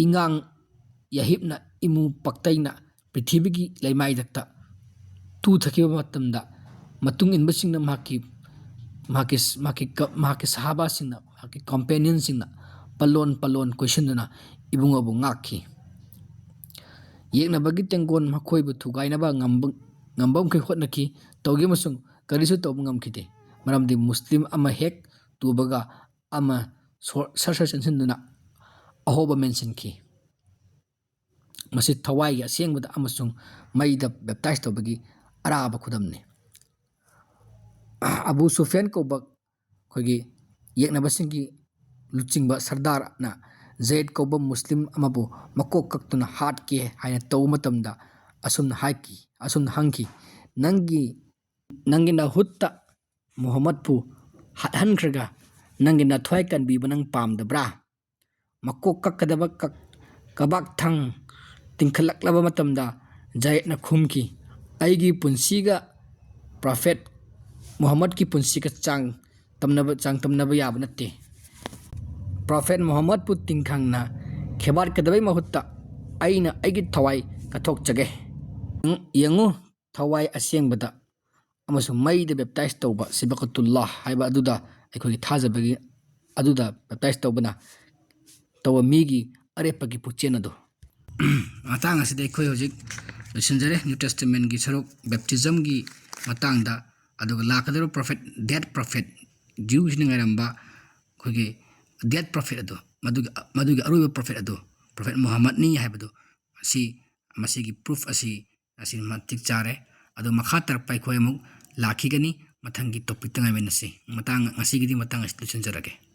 ꯏꯉꯥꯡ ꯌꯥꯍꯤꯞꯅ ꯏꯃꯨ ꯄꯛꯇꯩꯅ ꯄ꯭ꯔꯤꯊꯤꯕꯤꯒꯤ ꯂꯩꯃꯥꯏꯗꯛꯇ ꯇꯨꯊꯈꯤꯕ ꯃꯇꯝꯗ, ꯃꯇꯨꯡ ꯏꯟꯕꯁꯤꯡꯅ ꯃꯍꯥꯛꯀꯤ, ꯃꯍꯥꯛꯀꯤ, ꯃꯍꯥꯛꯀꯤ ꯀ-, ꯃꯍꯥꯛꯀꯤ ꯁꯍꯥꯕꯥꯁꯤꯡꯅ, ꯃꯍꯥꯛꯀꯤ companionꯁꯤꯡꯅ ꯄꯜꯂꯣꯟ ꯄꯜꯂꯣꯟ ꯀꯣꯏꯁꯤꯟꯗꯨꯅ ꯏꯕꯨꯡꯉꯣꯕꯨ ꯉꯥꯛꯈꯤ꯫ ꯌꯦꯛꯅꯕꯒꯤ ꯇꯦꯡꯒꯣꯟ ꯃꯈꯣꯏꯕꯨ ꯊꯨꯒꯥꯏꯅꯕ ꯉꯝꯕ-, ꯉꯝꯕꯃꯈꯩ ꯍꯣꯠꯅꯈꯤ, ꯇꯧꯈꯤ ꯑꯃꯁꯨꯡ ꯀꯔꯤꯁꯨ ꯇꯧꯕ ꯉꯝꯈꯤꯗꯦ, ꯃꯔꯝꯗꯤ ꯃꯨꯁꯂꯤꯝ ꯑꯃ ꯍꯦꯛ ꯇꯨꯕꯒ ꯑꯃ ꯁꯣ-, ꯁꯔ ꯁꯔ ꯆꯦꯟꯁꯤꯟꯗꯨꯅ ꯑꯍꯣꯕ ꯃꯦꯟꯁꯤꯟꯈꯤ꯫ ꯃꯁꯤ ꯊꯋꯥꯏꯒꯤ ꯑꯁꯦꯡꯕꯗ ꯑꯃꯁꯨꯡ ꯃꯩꯗ baptize ꯇꯧꯕꯒꯤ ꯑꯔꯥꯕ ꯈꯨꯗꯝꯅꯤ꯫ ꯑꯕꯨ ꯁꯨꯐꯤꯌꯥꯟ ꯀꯧꯕ ꯑꯩꯈꯣꯏꯒꯤ ꯌꯦꯛꯅꯕꯁꯤꯡꯒꯤ ꯂꯨꯆꯤꯡꯕ ꯁꯔꯗꯥꯔꯅ ꯖꯌꯦꯗ ꯀꯧꯕ ꯃꯨꯁꯂꯤꯝ ꯑꯃꯕꯨ ꯃꯀꯣꯛ ꯀꯛꯇꯨꯅ ꯍꯥꯠꯀꯦ ꯍꯥꯏꯅ ꯇꯧꯕ ꯃꯇꯝꯗ ꯑꯁꯨꯝꯅ ꯍꯥꯏꯈꯤ, ꯑꯁꯨꯝꯅ ꯍꯪꯈꯤ, "ꯅꯪꯒꯤ, ꯅꯪꯒꯤ ꯅꯍꯨꯠꯇ ꯃꯨꯍꯝꯃꯗꯄꯨ ꯍꯥꯠꯍꯟꯈ꯭ꯔꯒ ꯅꯪꯒꯤ ꯅꯊ꯭ꯋꯥꯏ ꯀꯟꯕꯤꯕ ꯅꯪ ꯄꯥꯝꯗꯕ꯭ꯔꯥ?" ꯃꯀꯣꯛ ꯀꯛꯀꯗꯕ ꯀꯛ-, ꯀꯕꯥꯛ ꯊꯥꯡ ꯇꯤꯡꯈꯠꯂꯛꯂꯕ ꯃꯇꯝꯗ ꯖꯌꯦꯗꯅ ꯈꯨꯝꯈꯤ, "ꯑꯩꯒꯤ ꯄꯨꯟꯁꯤꯒ ꯄ꯭ꯔꯣꯐꯦꯠ ꯃꯨꯍꯝꯃꯗꯀꯤ ꯄꯨꯟꯁꯤꯒ ꯆꯥꯡ ꯇꯝꯅꯕ, ꯆꯥꯡ ꯇꯝꯅꯕ ꯌꯥꯕ ꯅꯠꯇꯦ꯫ ꯄ꯭ꯔꯣꯐꯦꯠ ꯃꯨꯍꯝꯃꯗꯄꯨ ꯇꯤꯡꯈꯪꯅ ꯈꯦꯕꯥꯠꯀꯗꯕꯩ ꯃꯍꯨꯠꯇ ꯑꯩꯅ ꯑꯩꯒꯤ ꯊꯋꯥꯏ ꯀꯠꯊꯣꯛꯆꯒꯦ꯫ ꯌꯦꯡꯉꯨ, ꯊꯋꯥꯏ ꯑꯁꯦꯡꯕꯗ ꯑꯃꯁꯨꯡ ꯃꯩꯗ ꯕꯦꯞꯇꯥꯏꯖ ꯇꯧꯕ, ꯁꯤꯕꯀꯇꯨꯜꯂꯥꯍ ꯍꯥꯏꯕ ꯑꯗꯨꯗ ꯑꯩꯈꯣꯏꯒꯤ ꯊꯥꯖꯕꯒꯤ, ꯑꯗꯨꯗ ꯕꯦꯞꯇꯥꯏꯖ ꯇꯧꯕꯅ, ꯇꯧꯕ ꯃꯤꯒꯤ ꯑꯔꯦꯞꯄꯒꯤ ꯄꯨꯛꯆꯦꯜ ꯑꯗꯨ"꯫ ꯃꯇꯥꯡ ꯑꯁꯤꯗ ꯑꯩꯈꯣꯏ ꯍꯧꯖꯤꯛ ꯂꯣꯏꯁꯤꯟꯖꯔꯦ ꯅ꯭ꯌꯨ ꯇꯦꯁꯇꯃꯦꯟꯒꯤ ꯁꯔꯨꯛ, ꯕꯦꯞꯇꯤꯖꯝꯒꯤ ꯃꯇꯥꯡꯗ꯫ ꯑꯗꯨꯒ ꯂꯥꯛꯀꯗꯧꯔꯤꯕ ꯄ꯭ꯔꯣꯐꯦꯠ, ꯗꯦꯠ ꯄ꯭ꯔꯣꯐꯦꯠ, ꯖ꯭ꯌꯨꯁꯤꯡꯅ ꯉꯥꯏꯔꯝꯕ ꯑꯩꯈꯣꯏꯒꯤ ꯗꯦꯠ ꯄ꯭ꯔꯣꯐꯦꯠ ꯑꯗꯨ, ꯃꯗꯨꯒꯤ, ꯃꯗꯨꯒꯤ ꯑꯔꯣꯏꯕ ꯄ꯭ꯔꯣꯐꯦꯠ ꯑꯗꯨ ꯄ꯭ꯔꯣꯐꯦꯠ ꯃꯨꯍꯝꯃꯗꯅꯤ ꯍꯥꯏꯕꯗꯨ, ꯑꯁꯤ, ꯃꯁꯤꯒꯤ ꯄ꯭ꯔꯨꯐ ꯑꯁꯤ, ꯑꯁꯤ ꯃꯇꯤꯛ ꯆꯥꯔꯦ꯫ ꯑꯗꯣ ꯃꯈꯥ ꯇꯥꯔꯛꯄ ꯑꯩꯈꯣꯏ ꯑꯃꯨꯛ ꯂꯥꯛꯈꯤꯒꯅꯤ꯫ ꯃꯊꯪꯒꯤ ꯇꯣꯄꯤꯛꯇ ꯉꯥꯏꯃꯤꯟꯅꯁꯤ꯫ ꯃꯇꯥꯡ, ꯉꯁꯤꯒꯤꯗꯤ ꯃꯇꯥꯡ ꯑꯁꯤ ꯂꯣꯏꯁꯤꯟꯖꯔꯒꯦ꯫